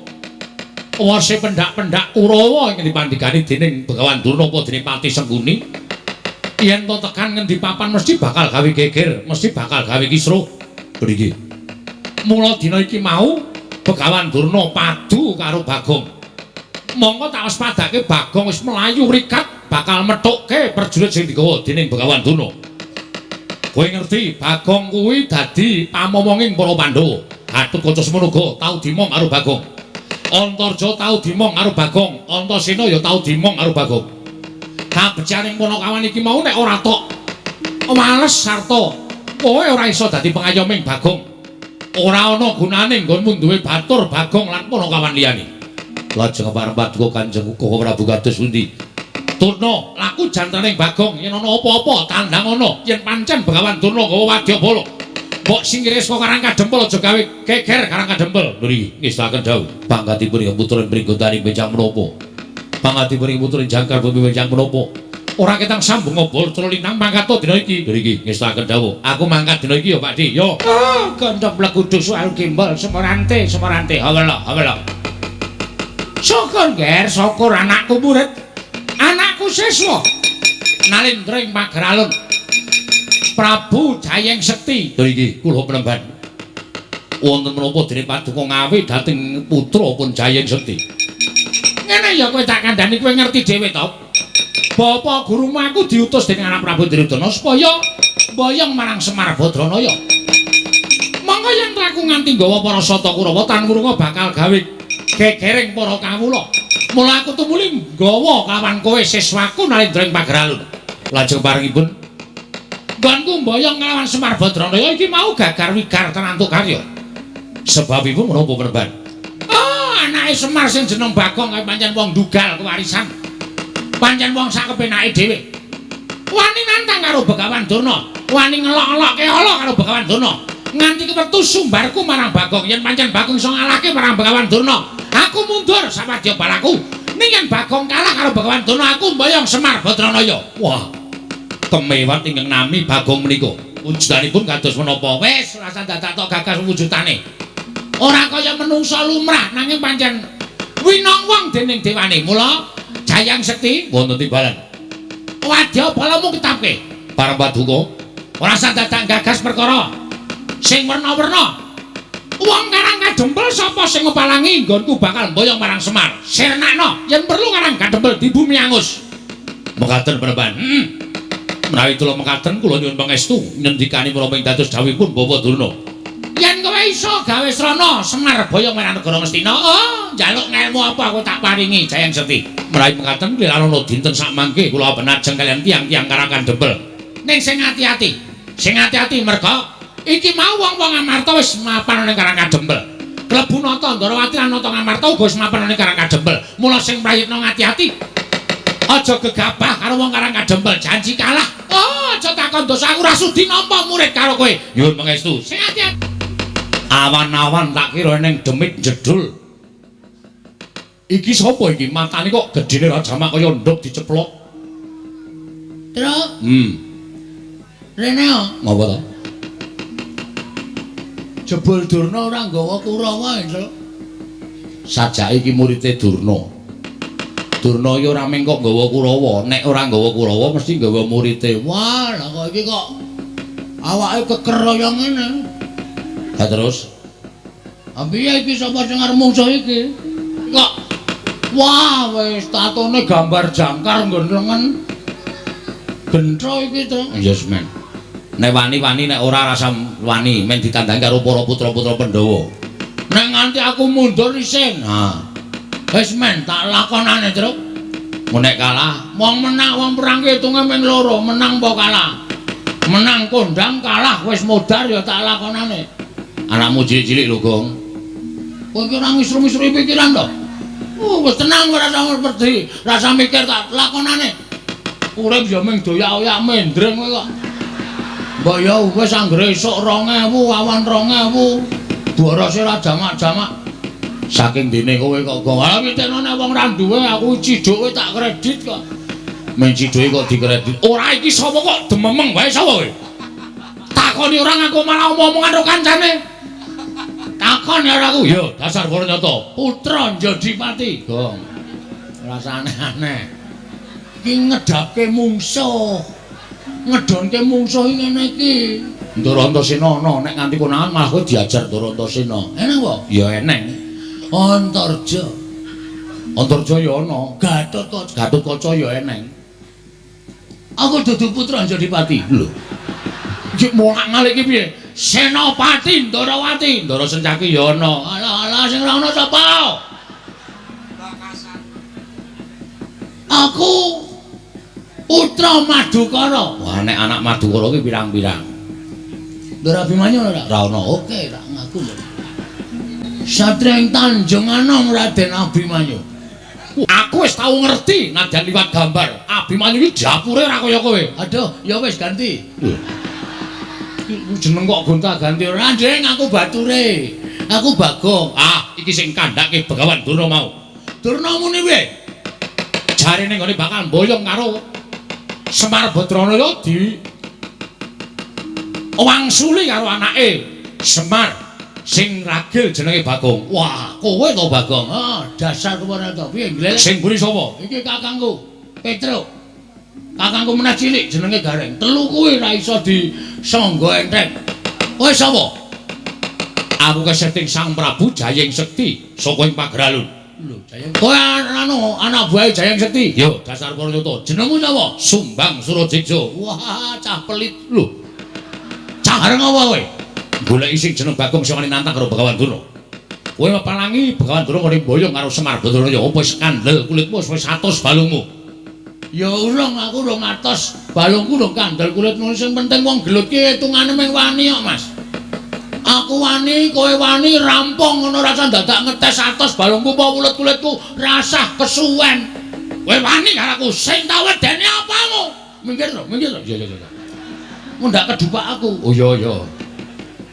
[SPEAKER 1] Wase pendak-pendak Kurawa ingkang dipandhikani dening Begawan Durna apa dening Pati Sengkuni. Yen to tekan ngendi papan mesti bakal gawe geger, mesti bakal gawe kisruh. Mriki. Mula dina iki mau Begawan Durna padu karo Bagong. Mongko tak waspadake Bagong wis mlayu rikat bakal methukke prajurit sing digawa dening Begawan Durna. Kowe ngerti Bagong kuwi dadi pamomonging para Pandhawa. Gatotkaca semono uga tau dimong karo Bagong. Antarja tau dimong karo Bagong, Antasena ya tau dimong karo Bagong. Kabecikaning Panakawan iki mau nek ora tok wales sarta kowe ora iso dadi pengayoming Bagong. Ora ana gunane nggonmu duwe batur Bagong lan Panakawan liyane. Lajeng pareng paduka Kanjeng Koko Prabu kados pundi? Durna, laku jantaning Bagong yen ana apa-apa tandang ana yen pancen Begawan Durna gawa wadyabala. Mbok singkire saka Karang Kadempel aja gawe geger Karang Kadempel. Nggih, ngestakaken dawuh. Pangkatipun ing putra Pringgondani benjang menapa? Pangkatipun ing putra Jangkar bumi benjang menapa? Ora ketang sambung obor lintang mangkat dina iki. Nggih, ngestakaken dawuh. Aku mangkat dina iki ya, Pak Di. Yo. Ah, gandhong blegudu soal gembol semorante, semorante. Hawela, hawela. Syukur, Ger, syukur anakku murid. Anakku siswa nalindra ing pageralun Prabu Jayeng Sekti. Lho iki kula penemban. Wonten menapa dene paduka ngawe dhateng putra pun Jayeng Sekti. Ngene ya kowe tak kandhani kowe ngerti dhewe to. Bapak gurumu aku diutus dening anak Prabu Duryudana supaya mboyong marang Semar Badranaya. Monggo yen aku nganti nggawa para sata Kurawa tan wurunga bakal gawe gegering para kawula. Mula aku tumuli nggawa kawan kowe siswaku nalindra ing pageralun. Lajeng parengipun nggonku mboyong nglawan Semar Badranaya iki mau gagar wigar tenantuk karya. Sebabipun menapa penemban? Oh, anake Semar sing jeneng Bagong kae pancen wong dugal kewarisan. Pancen wong sak kepenake dhewe. Wani nantang karo Begawan Durna, wani ngelok-elokke ala karo Begawan Durna. Nganti kewetu sumbarku marang Bagong yen pancen Bagong iso ngalahke marang Begawan Durna. Aku mundur sawadya balaku. Ning yen Bagong kalah karo Begawan Durna aku mboyong Semar Badranaya. Wah. Kemewat ingkang nami Bagong menika. Wujudanipun kados menapa? Wis ora usah dadak tok gagas wujudane. Ora kaya menungsa lumrah nanging pancen winong wong dening dewane. Mula Jayang Sekti wonten timbalan. Wadya balamu ketapke. Para paduka ora usah dadak gagas perkara sing werna-werna. Wong Karang Kadempel sapa sing ngepalangi nggonku bakal mboyong marang Semar. Sirnakno yen perlu Karang Kadempel di bumi angus. Mekaten penemban. Menawi kula mekaten kula nyuwun pangestu ngendikani menapa ing dados dawuhipun Bapak Durna. Yen kowe iso gawe srana Semar boyong marang negara Ngastina, oh njaluk ngelmu apa aku tak paringi Jayeng Sekti. Menawi mekaten lirana dinten sakmangke kula benajeng kaliyan tiyang-tiyang Karang Kadempel. Ning sing ati-ati, sing ati-ati merga iki mau wong-wong Amarta wis mapan ning Karang Kadempel. Klebu Nata Ndorowati lan Nata Ngamarta uga wis mapan ning Karang Kadempel. Mula sing prayitna ati-ati. Aja gegabah karo wong Karang Kadempel, janji kalah. Oh, aja takon dosa aku ora sudi nampa murid karo kowe. Nyuwun pangestu. Sing ati-ati. Awan-awan tak kira ning demit jedul. Iki sapa iki? Matane kok gedene ra jamak kaya nduk diceplok.
[SPEAKER 2] Truk. Rene yo.
[SPEAKER 1] Ngapa to?
[SPEAKER 2] Jebul Durna ora nggawa Kurawa, Truk.
[SPEAKER 1] Sajake iki murite Durna. Durna iki ora mung kok nggawa Kurawa, nek ora nggawa Kurawa mesti nggawa murite.
[SPEAKER 2] Wah, lah kok iki kok awake keker kaya ngene.
[SPEAKER 1] Ha terus?
[SPEAKER 2] Ha piye iki sapa sing arep mungsuh iki? Kok wah wis tatone gambar jangkar nggon lengen. Gentro iki to.
[SPEAKER 1] Ya semen. Nek wani-wani nek ora rasa wani men ditandangi karo para putra-putra Pandhawa.
[SPEAKER 2] Nek nganti aku mundur isin.
[SPEAKER 1] Ha.
[SPEAKER 2] Wis men tak lakonane, Truk.
[SPEAKER 1] Mun nek kalah,
[SPEAKER 2] wong menang wong perang ki hitunge ming loro, menang apa kalah. Menang kondang, kalah wis modar ya tak lakonane.
[SPEAKER 1] Anakmu cilik-cilik lho, Gong.
[SPEAKER 2] Kowe iki ora ngisru-ngisru pikiran to? Wis tenang ora usah wedi, rasa mikir tak lakonane. Urip ya ming doyak-oyak mendreng kowe kok. Mbok ya wis anggere esuk 2000, awan 2000. Borose ora jamak-jamak.
[SPEAKER 1] Saking dene kowe kok Gong.
[SPEAKER 2] Ah mitene wong ra duwe aku ciduke tak kredit kok.
[SPEAKER 1] Men ciduke kok dikredit. Ora iki sapa kok dememeng wae sapa kowe? Takoni ora ngaku malah omong-omongan karo kancane.
[SPEAKER 2] Takon ya aku.
[SPEAKER 1] Ya dasar para nyata.
[SPEAKER 2] Putra Njodipati, Gong. Ora aneh-aneh. Iki ngedapke mungsuh. Ngedonke mungsuh ngene iki.
[SPEAKER 1] Ndara Antasena ana nek nganti konangan malah kowe diajar Ndara Antasena.
[SPEAKER 2] Eneng apa?
[SPEAKER 1] Ya eneng.
[SPEAKER 2] Antarja.
[SPEAKER 1] Antarja ya ana.
[SPEAKER 2] Gatotkaca.
[SPEAKER 1] Gatotkaca ya eneng.
[SPEAKER 2] Aku dudu putra Njodipati.
[SPEAKER 1] Lho. Iki molak-malik iki piye?
[SPEAKER 2] Senopati Ndarawati.
[SPEAKER 1] Ndara Sencaki ya ana.
[SPEAKER 2] Alah alah sing ora ana sapa? Aku putra Madukara.
[SPEAKER 1] Wah nek anak Madukara ki pirang-pirang.
[SPEAKER 2] Ndara Abimanyu ora?
[SPEAKER 1] Ora ana.
[SPEAKER 2] Oke, ra ngaku lho. Satria ing Tanjung Anom Raden Abimanyu.
[SPEAKER 1] Aku wis tau ngerti nadyan liwat gambar. Abimanyu iki dapure ora kaya kowe.
[SPEAKER 2] Aduh, ya wis ganti.
[SPEAKER 1] Iki jeneng kok gonta-ganti
[SPEAKER 2] ora, Ndeng, aku bature. Aku Bagong.
[SPEAKER 1] Ah, iki sing kandhake Begawan Durna mau.
[SPEAKER 2] Durna muni piye?
[SPEAKER 1] Jarene nggone bakal mboyong karo Semar Badranaya di wangsuli karo anake Semar sing ragil jenenge Bagong. Wah, kowe to Bagong?
[SPEAKER 2] Ah, dasar kowe ora to. Piye nglelek?
[SPEAKER 1] Sing mburi sapa?
[SPEAKER 2] Iki kakangku, Petruk. Kakangku meneh cilik jenenge Gareng. Telu kuwi ora iso disangga enteng. Kowe sapa?
[SPEAKER 1] Aku keseting Sang Prabu Jayeng Sekti saka ing Pageralun.
[SPEAKER 2] Lho, Jayeng. Kowe anu anak buahe Jayeng Sekti?
[SPEAKER 1] Yo, dasar para nyata.
[SPEAKER 2] Jenengmu sapa?
[SPEAKER 1] Sumbang Surajeksa.
[SPEAKER 2] Wah, cah pelit.
[SPEAKER 1] Lho.
[SPEAKER 2] Cah areng apa kowe?
[SPEAKER 1] Goleki sing jeneng Bagong sing wani nantang karo Begawan Durna. Kowe mepalangi Begawan Durna ngene mboyong karo Semar Badranaya, apa wis kandel kulitmu wis 100 balungmu.
[SPEAKER 2] Ya urung, aku urung atos, balungku urung kandel kulitmu. Sing penting wong gelut ki hitungane mung wani kok, Mas. Aku wani, kowe wani, rampung ngono rasa dadak ngetes atos balungku apa wulet-kulitku, rasah kesuwen.
[SPEAKER 1] Kowe wani karo aku, sing tak wedeni apamu?
[SPEAKER 2] Minggir to, minggir to.
[SPEAKER 1] Iya, iya, iya.
[SPEAKER 2] Mundak kedupak aku.
[SPEAKER 1] Oh iya, iya.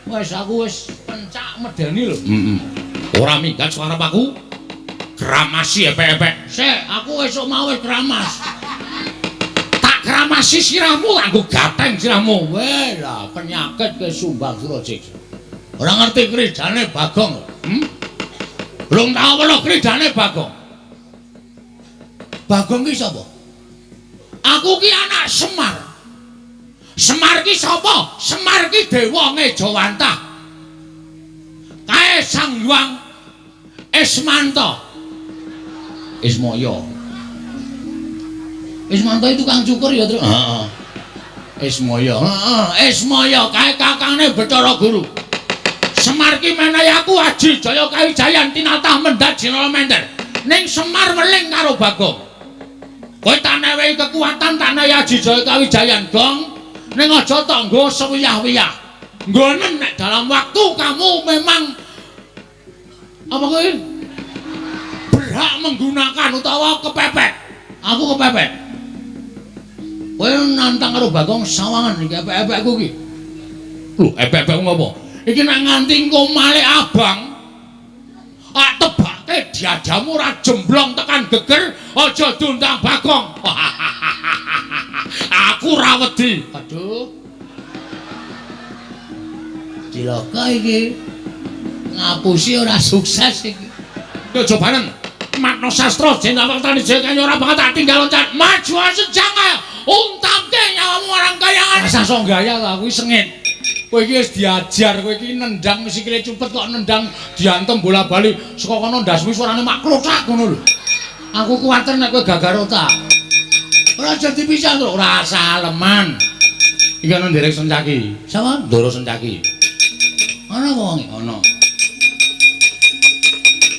[SPEAKER 2] Wis aku wis pencak medeni lho.
[SPEAKER 1] Heeh. Ora minggat suara aku. Kramasi epek-epek.
[SPEAKER 2] Sik, aku esuk mau wis kramas.
[SPEAKER 1] Tak kramasi sirahmu nganggo gateng sirahmu.
[SPEAKER 2] Weh lah, penyakit ke Sumbang Surajeksa. Ora ngerti kridane Bagong. Belum tau weruh kridane Bagong. Bagong ki sapa?
[SPEAKER 1] Aku ki anak Semar. Semar ki sapa? Semar ki dewa Ngejawantah. Kae Sang Hyang Ismanta.
[SPEAKER 2] Ismaya. Ismanta itu kang cukur ya, Truk?
[SPEAKER 1] Heeh. Ismaya.
[SPEAKER 2] Heeh, Ismaya kae kakangne Bathara Guru.
[SPEAKER 1] Semar ki menehi aku aji jaya kawijayan tinatah mendhat jinala mender. Ning Semar weling karo Bagong. Kowe tak newehi kekuatan, tak newehi aji jaya kawijayan, Gong. Ning aja tok nggo sewiyah-wiyah. Nggonen nek dalam waktu kamu memang
[SPEAKER 2] apa kowe
[SPEAKER 1] berhak menggunakan utawa kepepet.
[SPEAKER 2] Aku kepepet. Kowe nantang karo Bagong sawangan iki epek-epekku iki.
[SPEAKER 1] Lho, epek-epekku ngopo? Iki nek nganti engko malik abang, tak tebake diadamu ora jemblong tekan geger, aja diundang Bagong. Aku ora wedi.
[SPEAKER 2] Aduh. Cilaka iki. Ngapusi ora sukses iki.
[SPEAKER 1] Aja bareng. Matno sastra jeneng tani jaya ora bakal tak tinggal loncat. Maju sejang kaya untamke nyawamu orang kayangan.
[SPEAKER 2] Rasah sok gaya aku sengit. Kowe iki wis diajar, kowe iki nendang sikile cupet kok nendang diantem bola-bali saka kono ndasmu suarane mak klothak ngono lho. Aku kuwatir nek kowe gagal otak. Ora aja dipisah to, ora saleman. Iki ana nderek Sencaki. Sapa? Ndoro Sencaki. Ana apa wonge? Ana.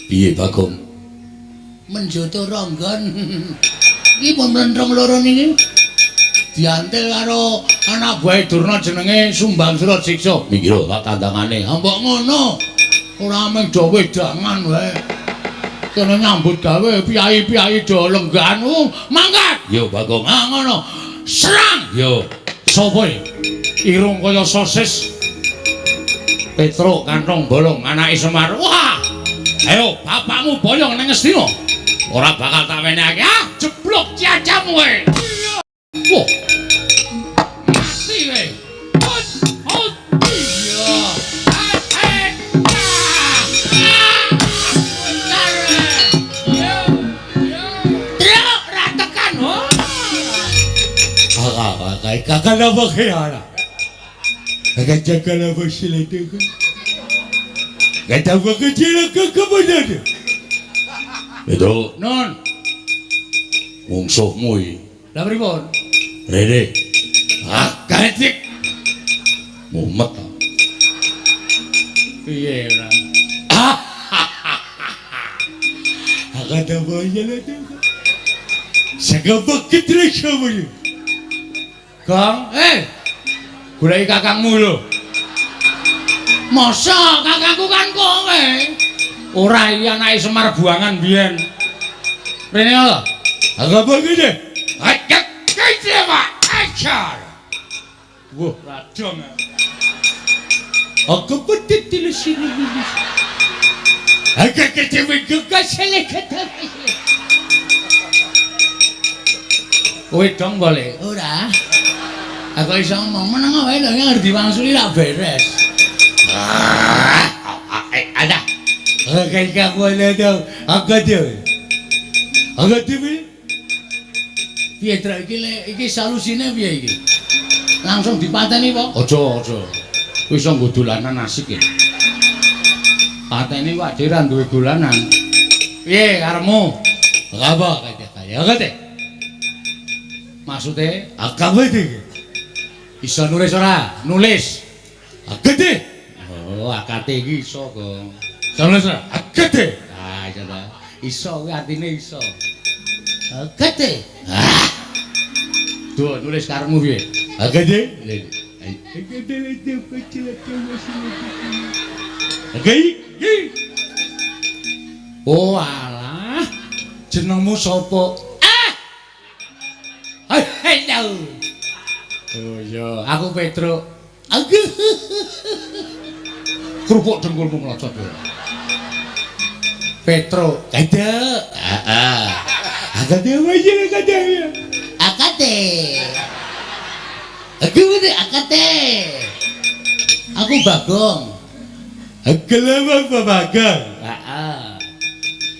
[SPEAKER 2] Piye Bagong? Menjoto ronggon. Iki pun mlentrung loro niki. Diantil karo anak buahe Durna jenenge Sumbang Surasiksa. Minggir tak tandangane. Ha mbok ngono. Ora mung do wedangan wae. Kene nyambut gawe piyayi-piyayi do lenggahan. Mangkat. Yo Bagong. Ha ngono. Serang. Yo. Sopo iki? Irung kaya sosis. Petruk kantong bolong anake Semar. Wah. Ayo bapakmu boyong nang Ngastina. Ora bakal tak wenehake. Ah, jeblok cacamu kowe. Wah. Mati kowe. Hot, hot. Iya. Truk ra tekan.
[SPEAKER 1] Kakak apa kaya? Kakak jaga apa sila tu? Kata apa kecil kakak mana? Itu
[SPEAKER 2] non
[SPEAKER 1] mungsuhmu iki.
[SPEAKER 2] Lah pripun?
[SPEAKER 1] Rene. Ah, kacik. Mumet ta.
[SPEAKER 2] Piye ora?
[SPEAKER 1] Akada boyela tu. Sagapa kitri sabu.
[SPEAKER 2] Gong, goleki kakangmu lho. Masa kakangku kan kowe? Ora iki anake Semar buangan biyen. Rene lho.
[SPEAKER 1] Agapa ngene?
[SPEAKER 2] Acak kece Pak. Acar. Wah, radong.
[SPEAKER 1] Aku petitil sini. Agak kece gegas selek.
[SPEAKER 2] Kowe dong boleh? Ora. Aku iso ngomong meneng wae lho ngerti diwangsuli ra beres.
[SPEAKER 1] Ada. Oke, aku ada. Aku ada. Aku ada.
[SPEAKER 2] Piye trek iki le iki solusine piye iki? Langsung dipateni po? Aja, aja. Kuwi iso nggo dolanan asik ya. Pateni kok dhewe ra duwe dolanan. Piye karepmu?
[SPEAKER 1] Apa kaya kaya.
[SPEAKER 2] Maksude
[SPEAKER 1] akawe iki.
[SPEAKER 2] Iso nulis ora? Nulis.
[SPEAKER 1] Akate.
[SPEAKER 2] Oh, akate iki iso, Gong.
[SPEAKER 1] Iso nulis ora? Akate.
[SPEAKER 2] Ah, iso ta. Iso kuwi artine iso. Akate.
[SPEAKER 1] Ah.
[SPEAKER 2] Duh, nulis karepmu piye?
[SPEAKER 1] Akate. Oke.
[SPEAKER 2] Oh, alah. Jenengmu sapa? Ah. Halo. Oh iya, aku Petruk. Aku. Kerupuk dengkulmu mlocot ya. Petruk,
[SPEAKER 1] kada. Heeh. Akate wae kada.
[SPEAKER 2] Akate. Aku ngene akate. Aku Bagong.
[SPEAKER 1] Akelem Bagong.
[SPEAKER 2] Heeh.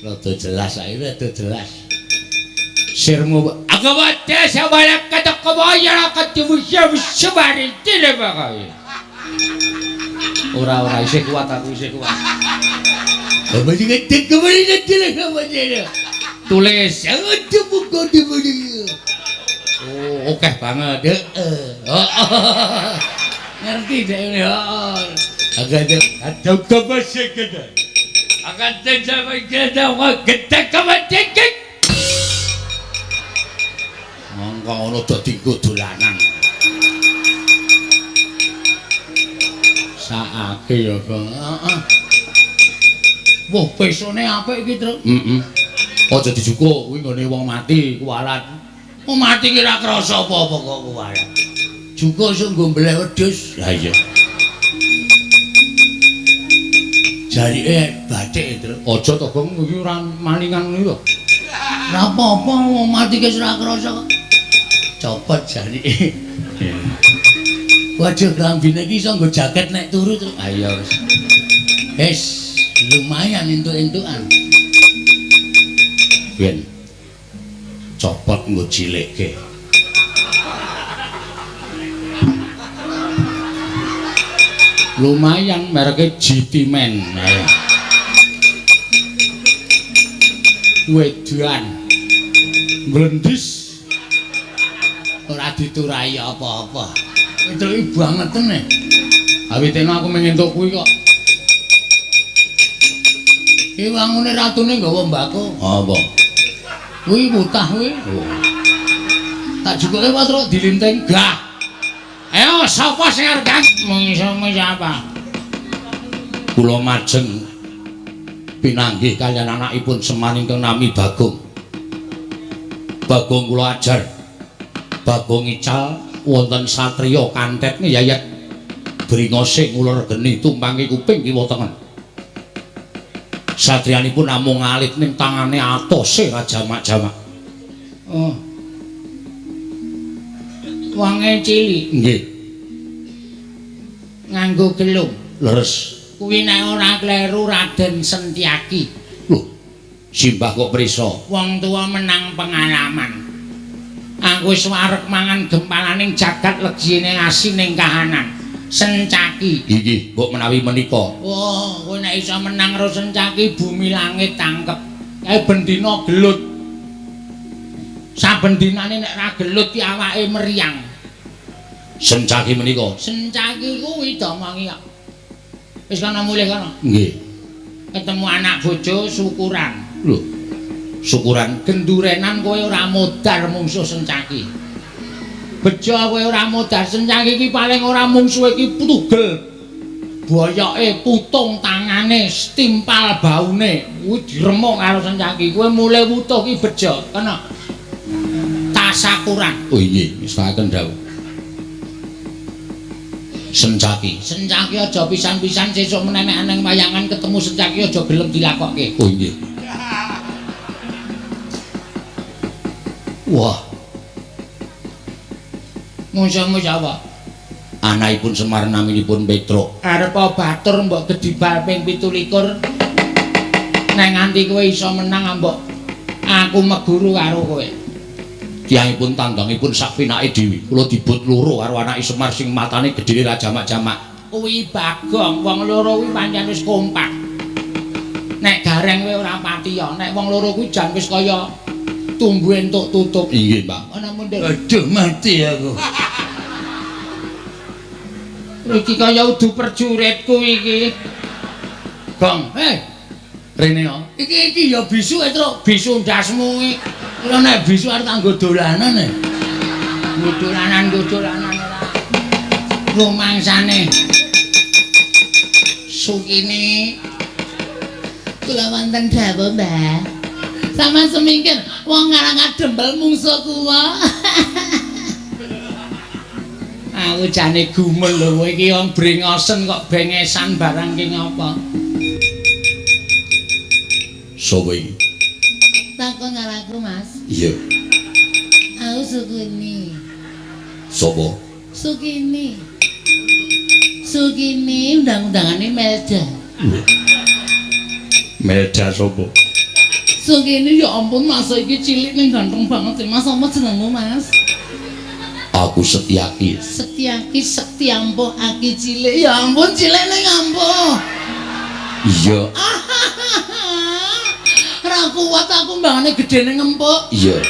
[SPEAKER 2] Rada jelas saiki rada jelas. Sirmu aku wate sabalak kata kebaya katiwusya sebari tile bagai. Ora ora isih kuat aku isih kuat. Tulis. Oh, oke banget. Heeh. Ngerti dek ini.
[SPEAKER 1] Agak ada kebasik kita.
[SPEAKER 2] Agak ada kita kebasik. Monggo ngono dadi nggo dolanan. Saake ya, Bang. Heeh. Wah, pesone apik iki, Truk. Heeh. Aja dijukuk kuwi nggone wong mati kuwalat. Wong mati ki ora krasa apa-apa kok kuwalat. Jukuk iso nggo mbeleh wedhus.
[SPEAKER 1] Lah iya.
[SPEAKER 2] Jarike bathik, Truk. Aja to, Bang, iki ora malingan ngono ya. Ora apa-apa wong mati ki ora krasa kok. Copot jarike. Waduh, klambine iki iso nggo jaket nek turu, Truk. Ha iya wis. Wis, lumayan entuk-entukan.
[SPEAKER 1] Ben copot nggo cilikke. Lumayan mereke GT Man. Ayo. Wedan. Mlendis. Ora diturahi apa-apa. Itu bangeten e. Awitene aku mengentuk kuwi kok. Iki wangune ratune nggawa mbako. Apa? Kuwi mutah kuwi. Oh. Tak jukuke wae terus dilinting. Gah. Ayo sapa sing arep mung siapa? Kula majeng pinanggih kaliyan anakipun Semar ingkang nami Bagong. Bagong kula ajar. Bagong ical wonten satriya kantet ngeyayat bringose nguler geni tumpangi kuping kiwa tengen. Satriyanipun namung alit ning tangane atose ra jamak-jamak. Oh. Wonge cilik. Nggih. Nganggo gelung. Leres. Kuwi nek ora kleru Raden Sentyaki. Lho, simbah kok prisa? Wong tuwa menang pengalaman. Aku wis wareg mangan gempalaning jagat legine asining kahanan. Sencaki. Inggih, mbok menawi menika. Oh, kowe nek iso menang karo Sencaki bumi langit tangkep. Kae bendina gelut. Saben dinane nek ra gelut ki awake meriang. Sencaki menika. Sencaki kuwi domongi kok. Wis kana mulih kana. Nggih. Ketemu anak bojo syukuran. Lho. Syukuran gendurenan kowe ora modar mungsuh Sencaki. Bejo kowe ora modar Sencaki iki paling ora mungsuhe iki tugel. Boyoke putung tangane, stimpal baune, kuwi diremuk karo Sencaki. Kowe mulih wutuh ki bejo, kena. Tasakuran. Oh inggih, mestakaken dawuh. Sencaki. Sencaki aja pisan-pisan sesuk menenek nang wayangan ketemu Sencaki aja gelem dilakokke. Oh inggih. Wah. Mungsuhmu sapa? Anakipun Semar naminipun Petruk. Arep batur mbok gedibal ping 27. Nek nganti kowe iso menang mbok aku meguru karo kowe. Tiyangipun tandangipun sak pinake dhewe. Kula dibut loro karo anake Semar sing matane gedhe ra jamak-jamak. Kuwi Bagong, wong loro kuwi pancen wis kompak. Nek Gareng kowe ora pati ya, nek wong loro kuwi jan wis kaya tumbu entuk tutup. Inggih, Pak. Ana mundur.
[SPEAKER 2] Aduh, mati aku.
[SPEAKER 1] Iki kaya udu perjuritku iki. Gong, rene ya. Iki iki ya bisu e, Truk. Bisu ndasmu iki. Ora nek bisu arep nganggo dolanan e. Nggo dolanan, nggo dolanan ora. Rumangsane. Sukini
[SPEAKER 3] kula wonten dawuh, Mbah. Sama semingkir wong ngarang adembel mungsuh kuwa.
[SPEAKER 1] Aku jane gumel lho kowe iki wong brengosen kok bengesan barang ki ngapa. Sopo iki?
[SPEAKER 3] Takon karo aku, Mas.
[SPEAKER 1] Iya.
[SPEAKER 3] Aku Sukini.
[SPEAKER 1] Sopo?
[SPEAKER 3] Sukini. Sukini undang-undangane Melda.
[SPEAKER 1] Melda sopo?
[SPEAKER 3] Sukini ya ampun Mas iki cilik ning ganteng banget sih. Mas apa jenengmu, Mas?
[SPEAKER 1] Aku Setyaki.
[SPEAKER 3] Setyaki sekti ampuh aki cilik. Ya ampun cilik ning ampuh.
[SPEAKER 1] Iya.
[SPEAKER 3] Ora kuat aku mbangane gedene ngempuk.
[SPEAKER 1] Iya.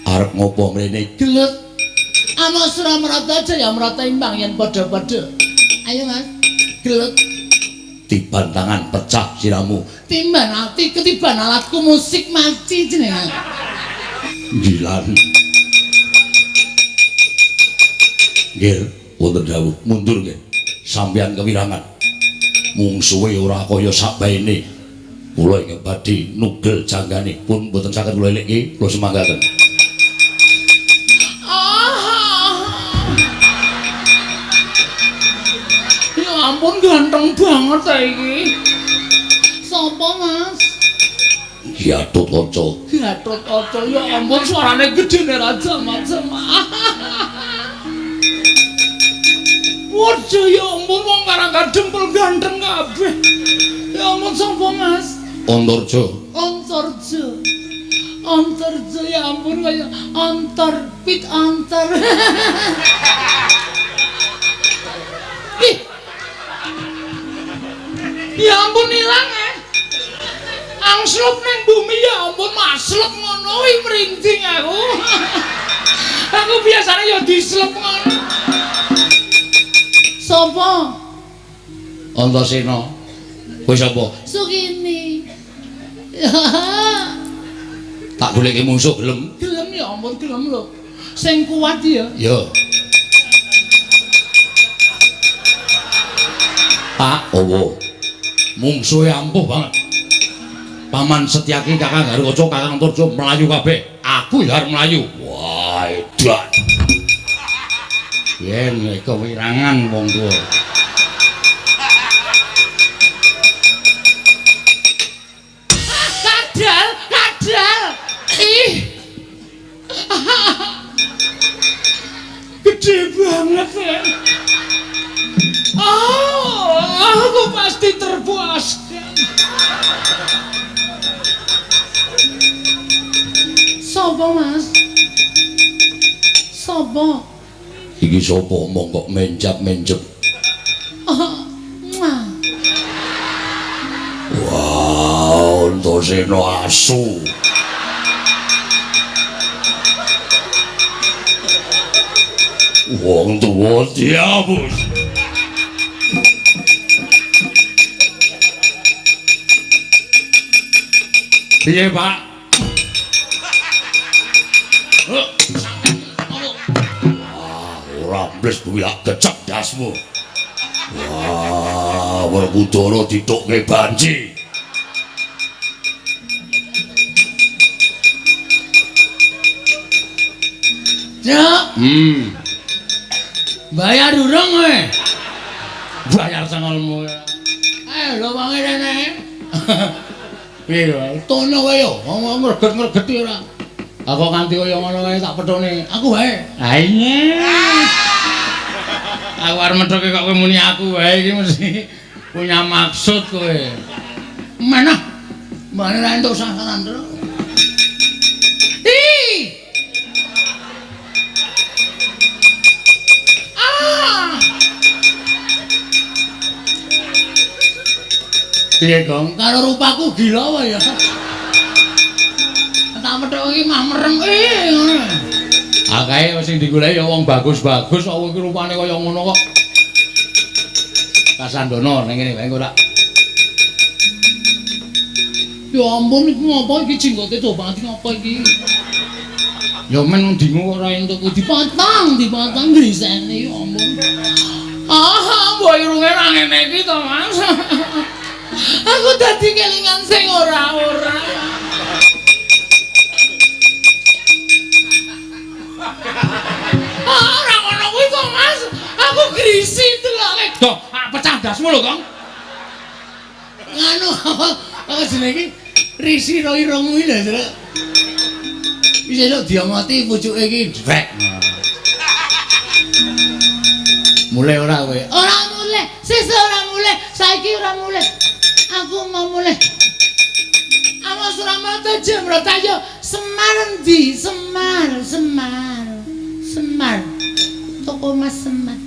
[SPEAKER 1] Arep ngopo mrene?
[SPEAKER 3] Gelut. Ana Suramrata Jayamrata imbang yen padha-padha. Ayo Mas. Gelut.
[SPEAKER 1] Tiban tangan pecah siramu.
[SPEAKER 3] Timban ati ketiban alatku musik maci jenengan.
[SPEAKER 1] Gilan. Nggih, wonten dawuh mundur nggih. Sampeyan kewirangan. Mungsuhe ora kaya sakbaene. Kula ingkang badhe nugel janggane pun mboten saged kula elekke, kula semanggaken.
[SPEAKER 3] Ya ampun ganteng banget ta iki. Sopo, Mas?
[SPEAKER 1] Gatotkaca.
[SPEAKER 3] Gatotkaca ya ampun suarane gedene ra jamak-jamak. Waduh ya ampun wong karang kadempel ganteng kabeh. Ya ampun sapa, Mas?
[SPEAKER 1] Antarja.
[SPEAKER 3] Antarja. Antarja ya ampun kaya antar pit antar. Ih,
[SPEAKER 2] Ya ampun ilang eh. Angslup ning bumi ya ampun maslep ngono kuwi merinding aku. Aku biasane ya dislep ngono.
[SPEAKER 3] Sopo?
[SPEAKER 1] Antasena. Kowe sapa?
[SPEAKER 3] Sukini.
[SPEAKER 1] Tak goleki mungsuh gelem.
[SPEAKER 2] Gelem ya ampun gelem lho. Sing kuat ya.
[SPEAKER 1] Ya. Pak, owo. Mungsuhe ampuh banget. Paman Setyaki, Kakang Garukaca, Kakang Turjo mlayu kabeh. Aku ya arep mlayu. Wah, edan. Yen kewirangan wong tuwa.
[SPEAKER 2] Kadal, kadal. Ih. Gede banget ya. Oh, aku pasti terpuaskan.
[SPEAKER 3] Sopo, Mas? Sopo?
[SPEAKER 1] Iki sapa omong kok menjap-menjep?
[SPEAKER 3] Oh, muah.
[SPEAKER 1] Wah, Antasena asu. Wong tuwa diapus. Piye, Pak? Wah, ora mbles kuwi lak gecek dasmu. Wah, Werkudara ditukke banci.
[SPEAKER 2] Cuk. Bayar durung kowe? Bayar sengolmu. Lho wong rene. Piye tono wae yo, wong ngreget-ngregeti ora. Aku nganti kaya ngono kae tak pethone. Aku wae. Ha iya. Aku arep methoke kok kowe muni aku wae iki mesti punya maksud kowe. Mana? Mbane ra entuk sasaran terus. Ih. Ah. Piye, Gong? Karo rupaku gila wae ya. Tak methok iki mah merem ngono. Ah kae sing digoleki ya wong bagus-bagus kok iki rupane kaya ngono kok. Kasandono ning ngene wae engko tak.
[SPEAKER 3] Ya ampun iki ngopo iki jenggote do banget ngopo iki?
[SPEAKER 2] Ya men dingu kok ora entuk
[SPEAKER 3] dipotong, dipotong grisene ya ampun.
[SPEAKER 2] Ah, mbok irunge ra ngene iki to, Mas.
[SPEAKER 3] Aku dadi kelingan sing ora-ora.
[SPEAKER 2] Ah, ora ngono kuwi to, Mas. Aku grisi deloke. Doh, pecah ndasmu lho, Kong.
[SPEAKER 3] Nganu apa jenenge iki? Risi ro irungmu iki lho, Truk.
[SPEAKER 2] Wis esuk diomoti pucuke iki drek. Mulai ora kowe?
[SPEAKER 3] Ora mulai, sesuk ora mulai, saiki ora mulai. Aku mau mulai. Awas ora mata jemrot ayo Semar endi? Semar, Semar. Semar. Toko Mas Semar.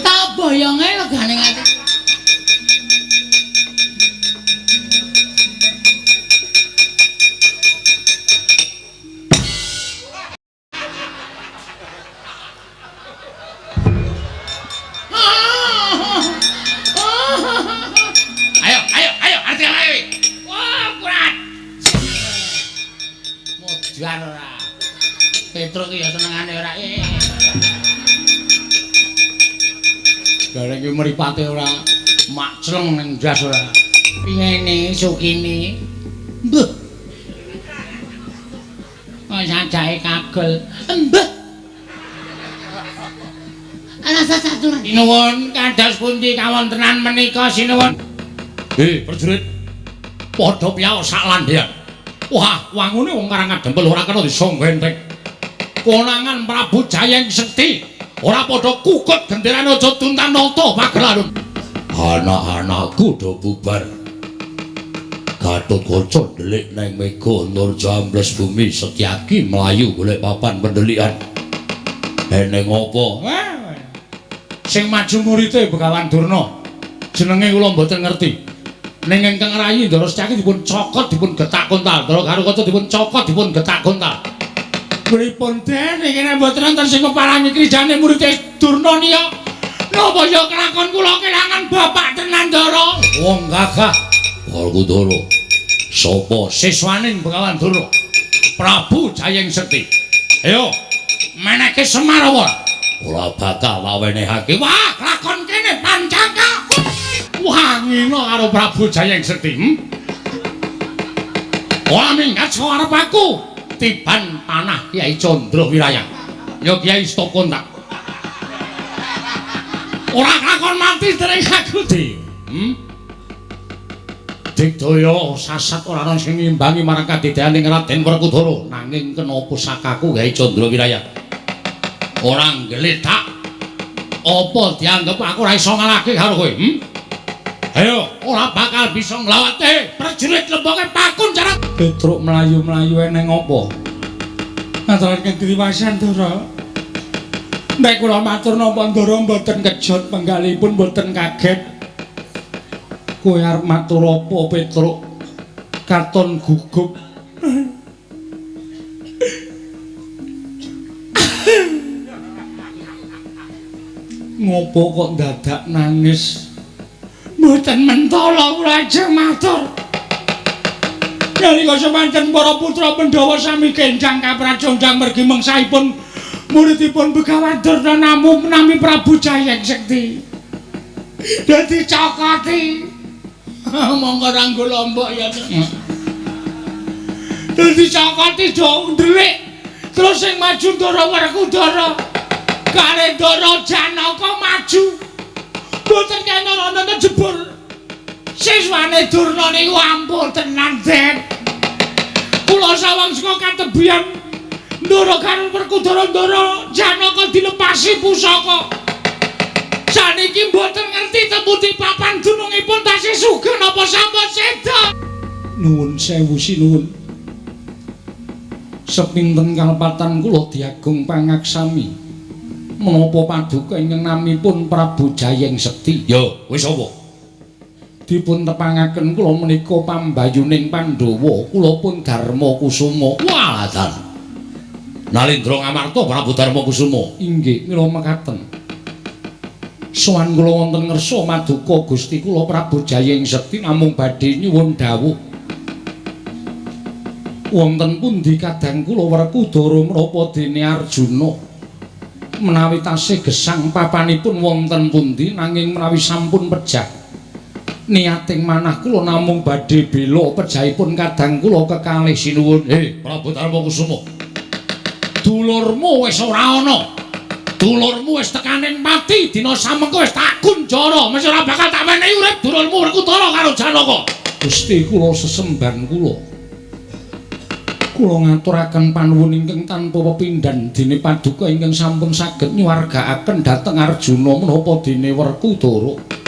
[SPEAKER 3] Tak boyonge legane ngati.
[SPEAKER 2] Petruk ya senengane ora. Gareng iki mripate ora makcleng ning ndas ora. Piyene Sukini?
[SPEAKER 3] Mbah.
[SPEAKER 2] Kok sajake kagel.
[SPEAKER 3] Mbah. Ana sasaturan.
[SPEAKER 2] Sinuwun kados pundi kawontenan menika sinuwun? Prajurit. Padha piyao sak landhean. Wah, wangune wong Karang Kadempel ora kena disangga enteng. Konangan Prabu Jayeng Sekti ora padha kukut genderane aja tuntan nata pagelarun.
[SPEAKER 1] Anak-anakku do bubar. Gatotkaca ndelik nang mega Antarja ambles bumi Setyaki mlayu golek papan pendelikan. Eneng apa?
[SPEAKER 2] Sing maju murite Begawan Durna.
[SPEAKER 1] Jenenge kula mboten ngerti. Ning ingkang rayi Ndara Setyaki dipun cokot dipun getak kontal. Ndara Garukaca dipun cokot dipun getak kontal. Pripun den iki nek mboten wonten sing meparangi krijane murid Durna niya. Napa ya kelakon kula kelangan bapak tenan Ndara? Wong gagah. Werkudara. Sapa siswaning Begawan Durna? Prabu Jayeng Sekti. Ayo, menehke Semar apa? Ora bakal wawenehake. Wah, kelakon kene pancangka. Wah, ngene karo Prabu Jayeng Sekti. Ora minggat saka arep aku. Tiban panah Kyai Candra Wiraya. Ya Kyai stop kontak. Ora kelakon mati dening aku di. Digdaya sasat ora ana sing ngimbangi marang kadidyaning Raden Werkudara, nanging kena pusakaku Kyai Candra Wiraya. Ora nggletak. Apa dianggep aku ora iso ngalahke karo kowe? Ayo, ora bakal bisa nglawate prajurit lemboke pakun cara
[SPEAKER 2] Petruk mlayu-mlayu eneng apa? Ngaturaken triwasan Ndara. Nek kula matur napa Ndara mboten kejot penggalipun mboten kaget. Kowe arep matur apa Petruk? Katon gugup. Ngopo kok dadak nangis? Mboten mentala kula ajeng matur. Nalika semanten para putra Pandhawa sami kenjang kapracondang mergi mengsahipun muridipun Begawan Durna namung nami Prabu Jayeng Sekti. Dadi cokoti.
[SPEAKER 1] Monggo ranggo lombok ya. Dadi cokoti do ndelik. Terus sing maju Ndara Werkudara. Kare Ndara Janaka maju. Mboten kena ana jebur. Siswane Durna niku ampun tenan, Den. Kula sawang saka katebian Ndara karo Werkudara Ndara Janaka dilepasi pusaka. Saniki mboten ngerti tepundi papan dunungipun tasih sugeng napa sampun seda.
[SPEAKER 2] Nuwun sewu sinuwun. Sepinten kalpatan kula diagung pangaksami. Menapa paduka ingkang namipun Prabu Jayeng Sekti?
[SPEAKER 1] Ya, wis apa?
[SPEAKER 2] Dipun tepangaken kula menika pambayuning Pandhawa, kula pun Darma Kusuma.
[SPEAKER 1] Wah, dalan. Nalindra Ngamarta Prabu Darma Kusuma.
[SPEAKER 2] Inggih, mila mekaten. Sowan kula wonten ngersa maduka Gusti kula Prabu Jayeng Sekti namung badhe nyuwun dawuh. Wonten pundi kadang kula Werkudara menapa dene Arjuna? Menawi tasih gesang papanipun wonten pundi nanging menawi sampun pejah niating manah kula namung badhe bela pejahipun kadang kula kekalih sinuwun.
[SPEAKER 1] Prabu Darma Kusuma, dulurmu wis ora ana, dulurmu wis tekaning pati dina samengko wis tak kunjara, mesti ora bakal tak wenehi urip dulurmu Werkudara karo Janaka.
[SPEAKER 2] Gusti kula sesembahan kula, kula ngaturaken panuwun ingkang tanpa pepindhan dene paduka ingkang sampun saged nyuwargaaken dhateng Arjuna menapa dene Werkudara.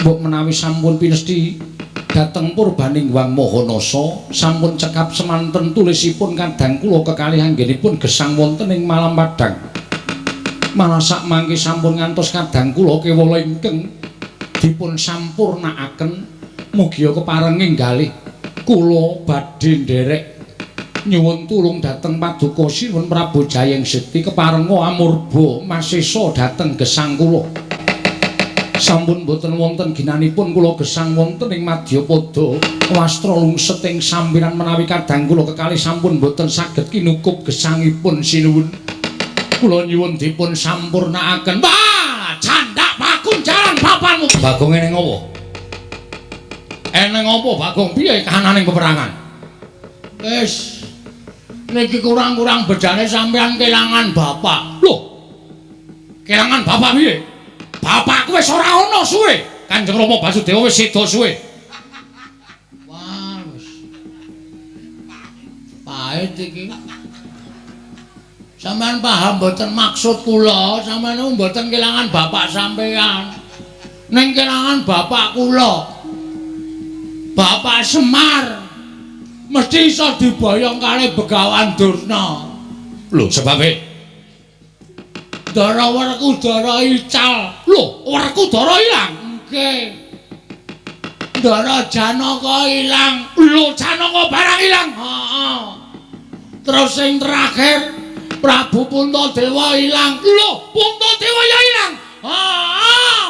[SPEAKER 2] Mbok menawi sampun pinesti dhateng purbaning Hyang Mahanasa sampun cekap semanten tulisipun kadang kula kekalih anggenipun gesang wonten ing malam padhang. Malah sakmangke sampun ngantos kadang kula kewala ingkang dipun sampurnaaken mugia keparenging galih kula badhe nderek nyuwun tulung dhateng paduka Sinuwun Prabu Jayeng Sekti keparenga amurba masesa dhateng gesang kula. Sampun boten wonten ginanipun kula gesang wonten ing madyapada wastra lungset ing sampiran menawi kadang kula kekalih sampun boten saged kinukup gesangipun sinuwun.
[SPEAKER 1] Kula nyuwun dipun sampurnaaken. Wah, candak pakunjaran papanmu. Bagong eneng apa? Eneng apa Bagong? Piye kahananing peperangan? Wis niki kurang-kurang bedane sampean kelangan bapak. Lho. Kelangan bapak piye? Bapakku wis ora ana suwe. Kanjeng Rama Basudewa wis seda suwe. Wah, wis. Pahit iki. Sampean paham mboten maksud kula? Sampean niku mboten kelangan bapak sampean. Ning kelangan bapak kula. Bapak Semar mesti iso diboyong kali Begawan Durna. Lho, sebabe Ndara Werkudara ical. Lho, Werkudara ilang.
[SPEAKER 2] Dilangke. Ndara Janaka ilang. Lho Janaka barang ilang. Heeh. Terus sing terakhir Prabu Puntadewa ilang. Lho, Puntadewa ya ilang. Heeh.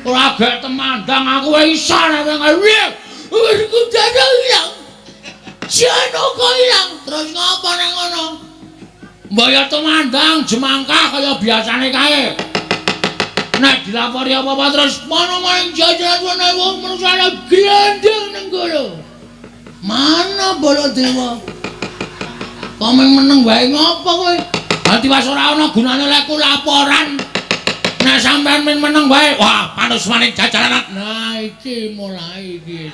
[SPEAKER 2] Ora gek temandang aku iso nek piye. Werkudara ilang. Janaka ilang. Terus ngapa nang ngono? Mbok ya temandang jemangkah kaya biasane kae. Nek dilapori apa-apa terus mana main jajaran ana wong manusane glendeng nang kono. Mana Baladewa? Kok meneng wae ngopo kowe? Dadi wis ora ana gunane lek laporan. Nek sampean meneng wae, wah panusmane jajaran. Nah iki mulai iki.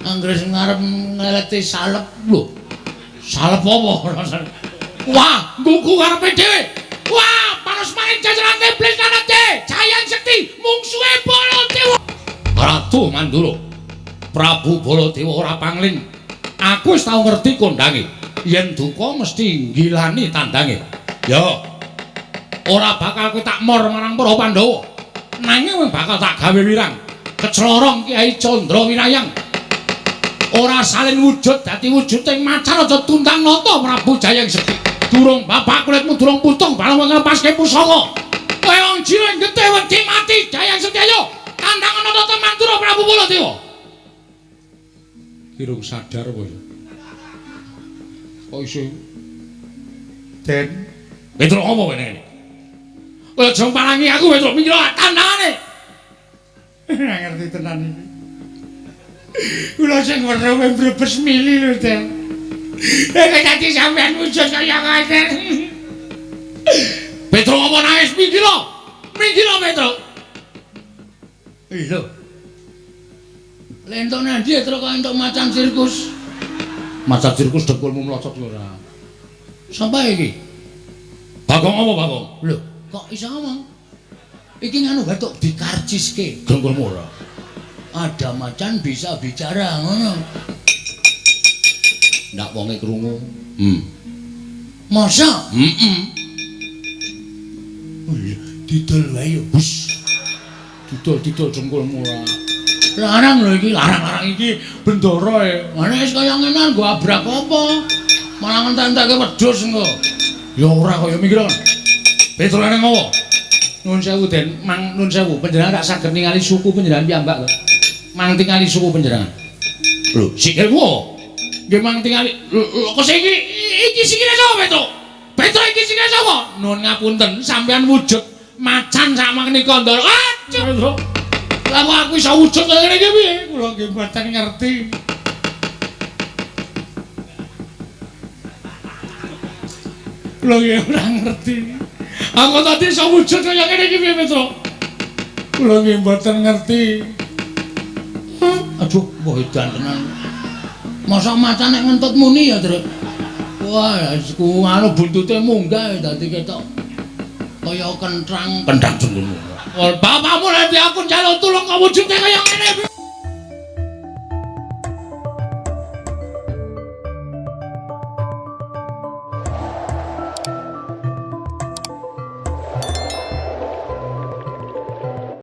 [SPEAKER 2] Anggere sing arep ngeleti salep lho. Salep apa rasane? Wah, nggugu karepe dhewe. Wah, panusmane jajaran iblis lanate, Jayang Sekti mungsuhe Baladewa. Ratu Mandura. Prabu Baladewa ora pangling. Aku wis tau ngerti kondange. Yen duka mesti nggilani tandange. Ya. Ora bakal kowe tak mor marang para Pandhawa. Nanging kowe bakal tak gawe wirang. Keclorong Kyai Candra Wirayang. Ora salin wujud dadi wujuding macan aja tundang nata Prabu Jayang Sekti. Durung bapak kulitmu durung putung balung nglepaske pusaka. Kowe wong jiwa getih wedi mati Jayang Sekti ayo tandang nata Mandura Prabu Baladewa. Kirung sadar apa ya? Kok iso? Den Petro apa kowe ngene? Kowe aja parangi aku Petro minggir tandangane.
[SPEAKER 1] Ora ngerti tenan iki. Kula sing weruh brebes mili lho, Den. Nek dadi sampean wujud kaya ngoten.
[SPEAKER 2] Petro apa nangis minggir. Minggir Petro. Lho. Lentok nang ndi Petro kok entuk macan sirkus? Macan sirkus dengkulmu mlocot ora. Sapa iki? Bagong apa Bagong? Lho, kok iso ngomong? Iki nganu batuk dikarciske dengkulmu ora. Ada macan bisa bicara ngono. Ndak wonge krungu. Masa? Heeh. Didol wae yo. Hus. Didol-didol dengkulmu ora. Larang lho iki, larang-larang iki bendara e. Ana wis kaya ngene nggo abrak apa? Malah ngentek-entekke wedhus engko. Ya ora kaya mikir. Petro nang ngopo? Nuwun sewu Den, mang nuwun sewu, panjenengan tak saged ningali suku panjenengan piyambak lho. Mang tingali suku panjenengan. Lho, sikilmu apa? Nggih mang tingali. Lho, kok iki iki sikile sapa, Petro? Petro iki sikile sapa? Nuwun ngapunten, sampean wujud macan sakmenika Ndara. Aduh. Lah kok aku iso wujud kaya ngene iki piye?
[SPEAKER 1] Kula nggih mboten ngerti. Kula nggih ora ngerti.
[SPEAKER 2] Aku tadi iso wujud kaya ngene iki piye, Petro?
[SPEAKER 1] Kula nggih mboten ngerti.
[SPEAKER 2] Aduh, wah edan tenan. Masa macan nek ngentut muni ya, Truk? Wah, ku anu buntute munggah dadi ketok kaya kentrang. Kentrang jengkulmu. Bapakmu nanti aku njaluk tulung kok wujude kaya ngene.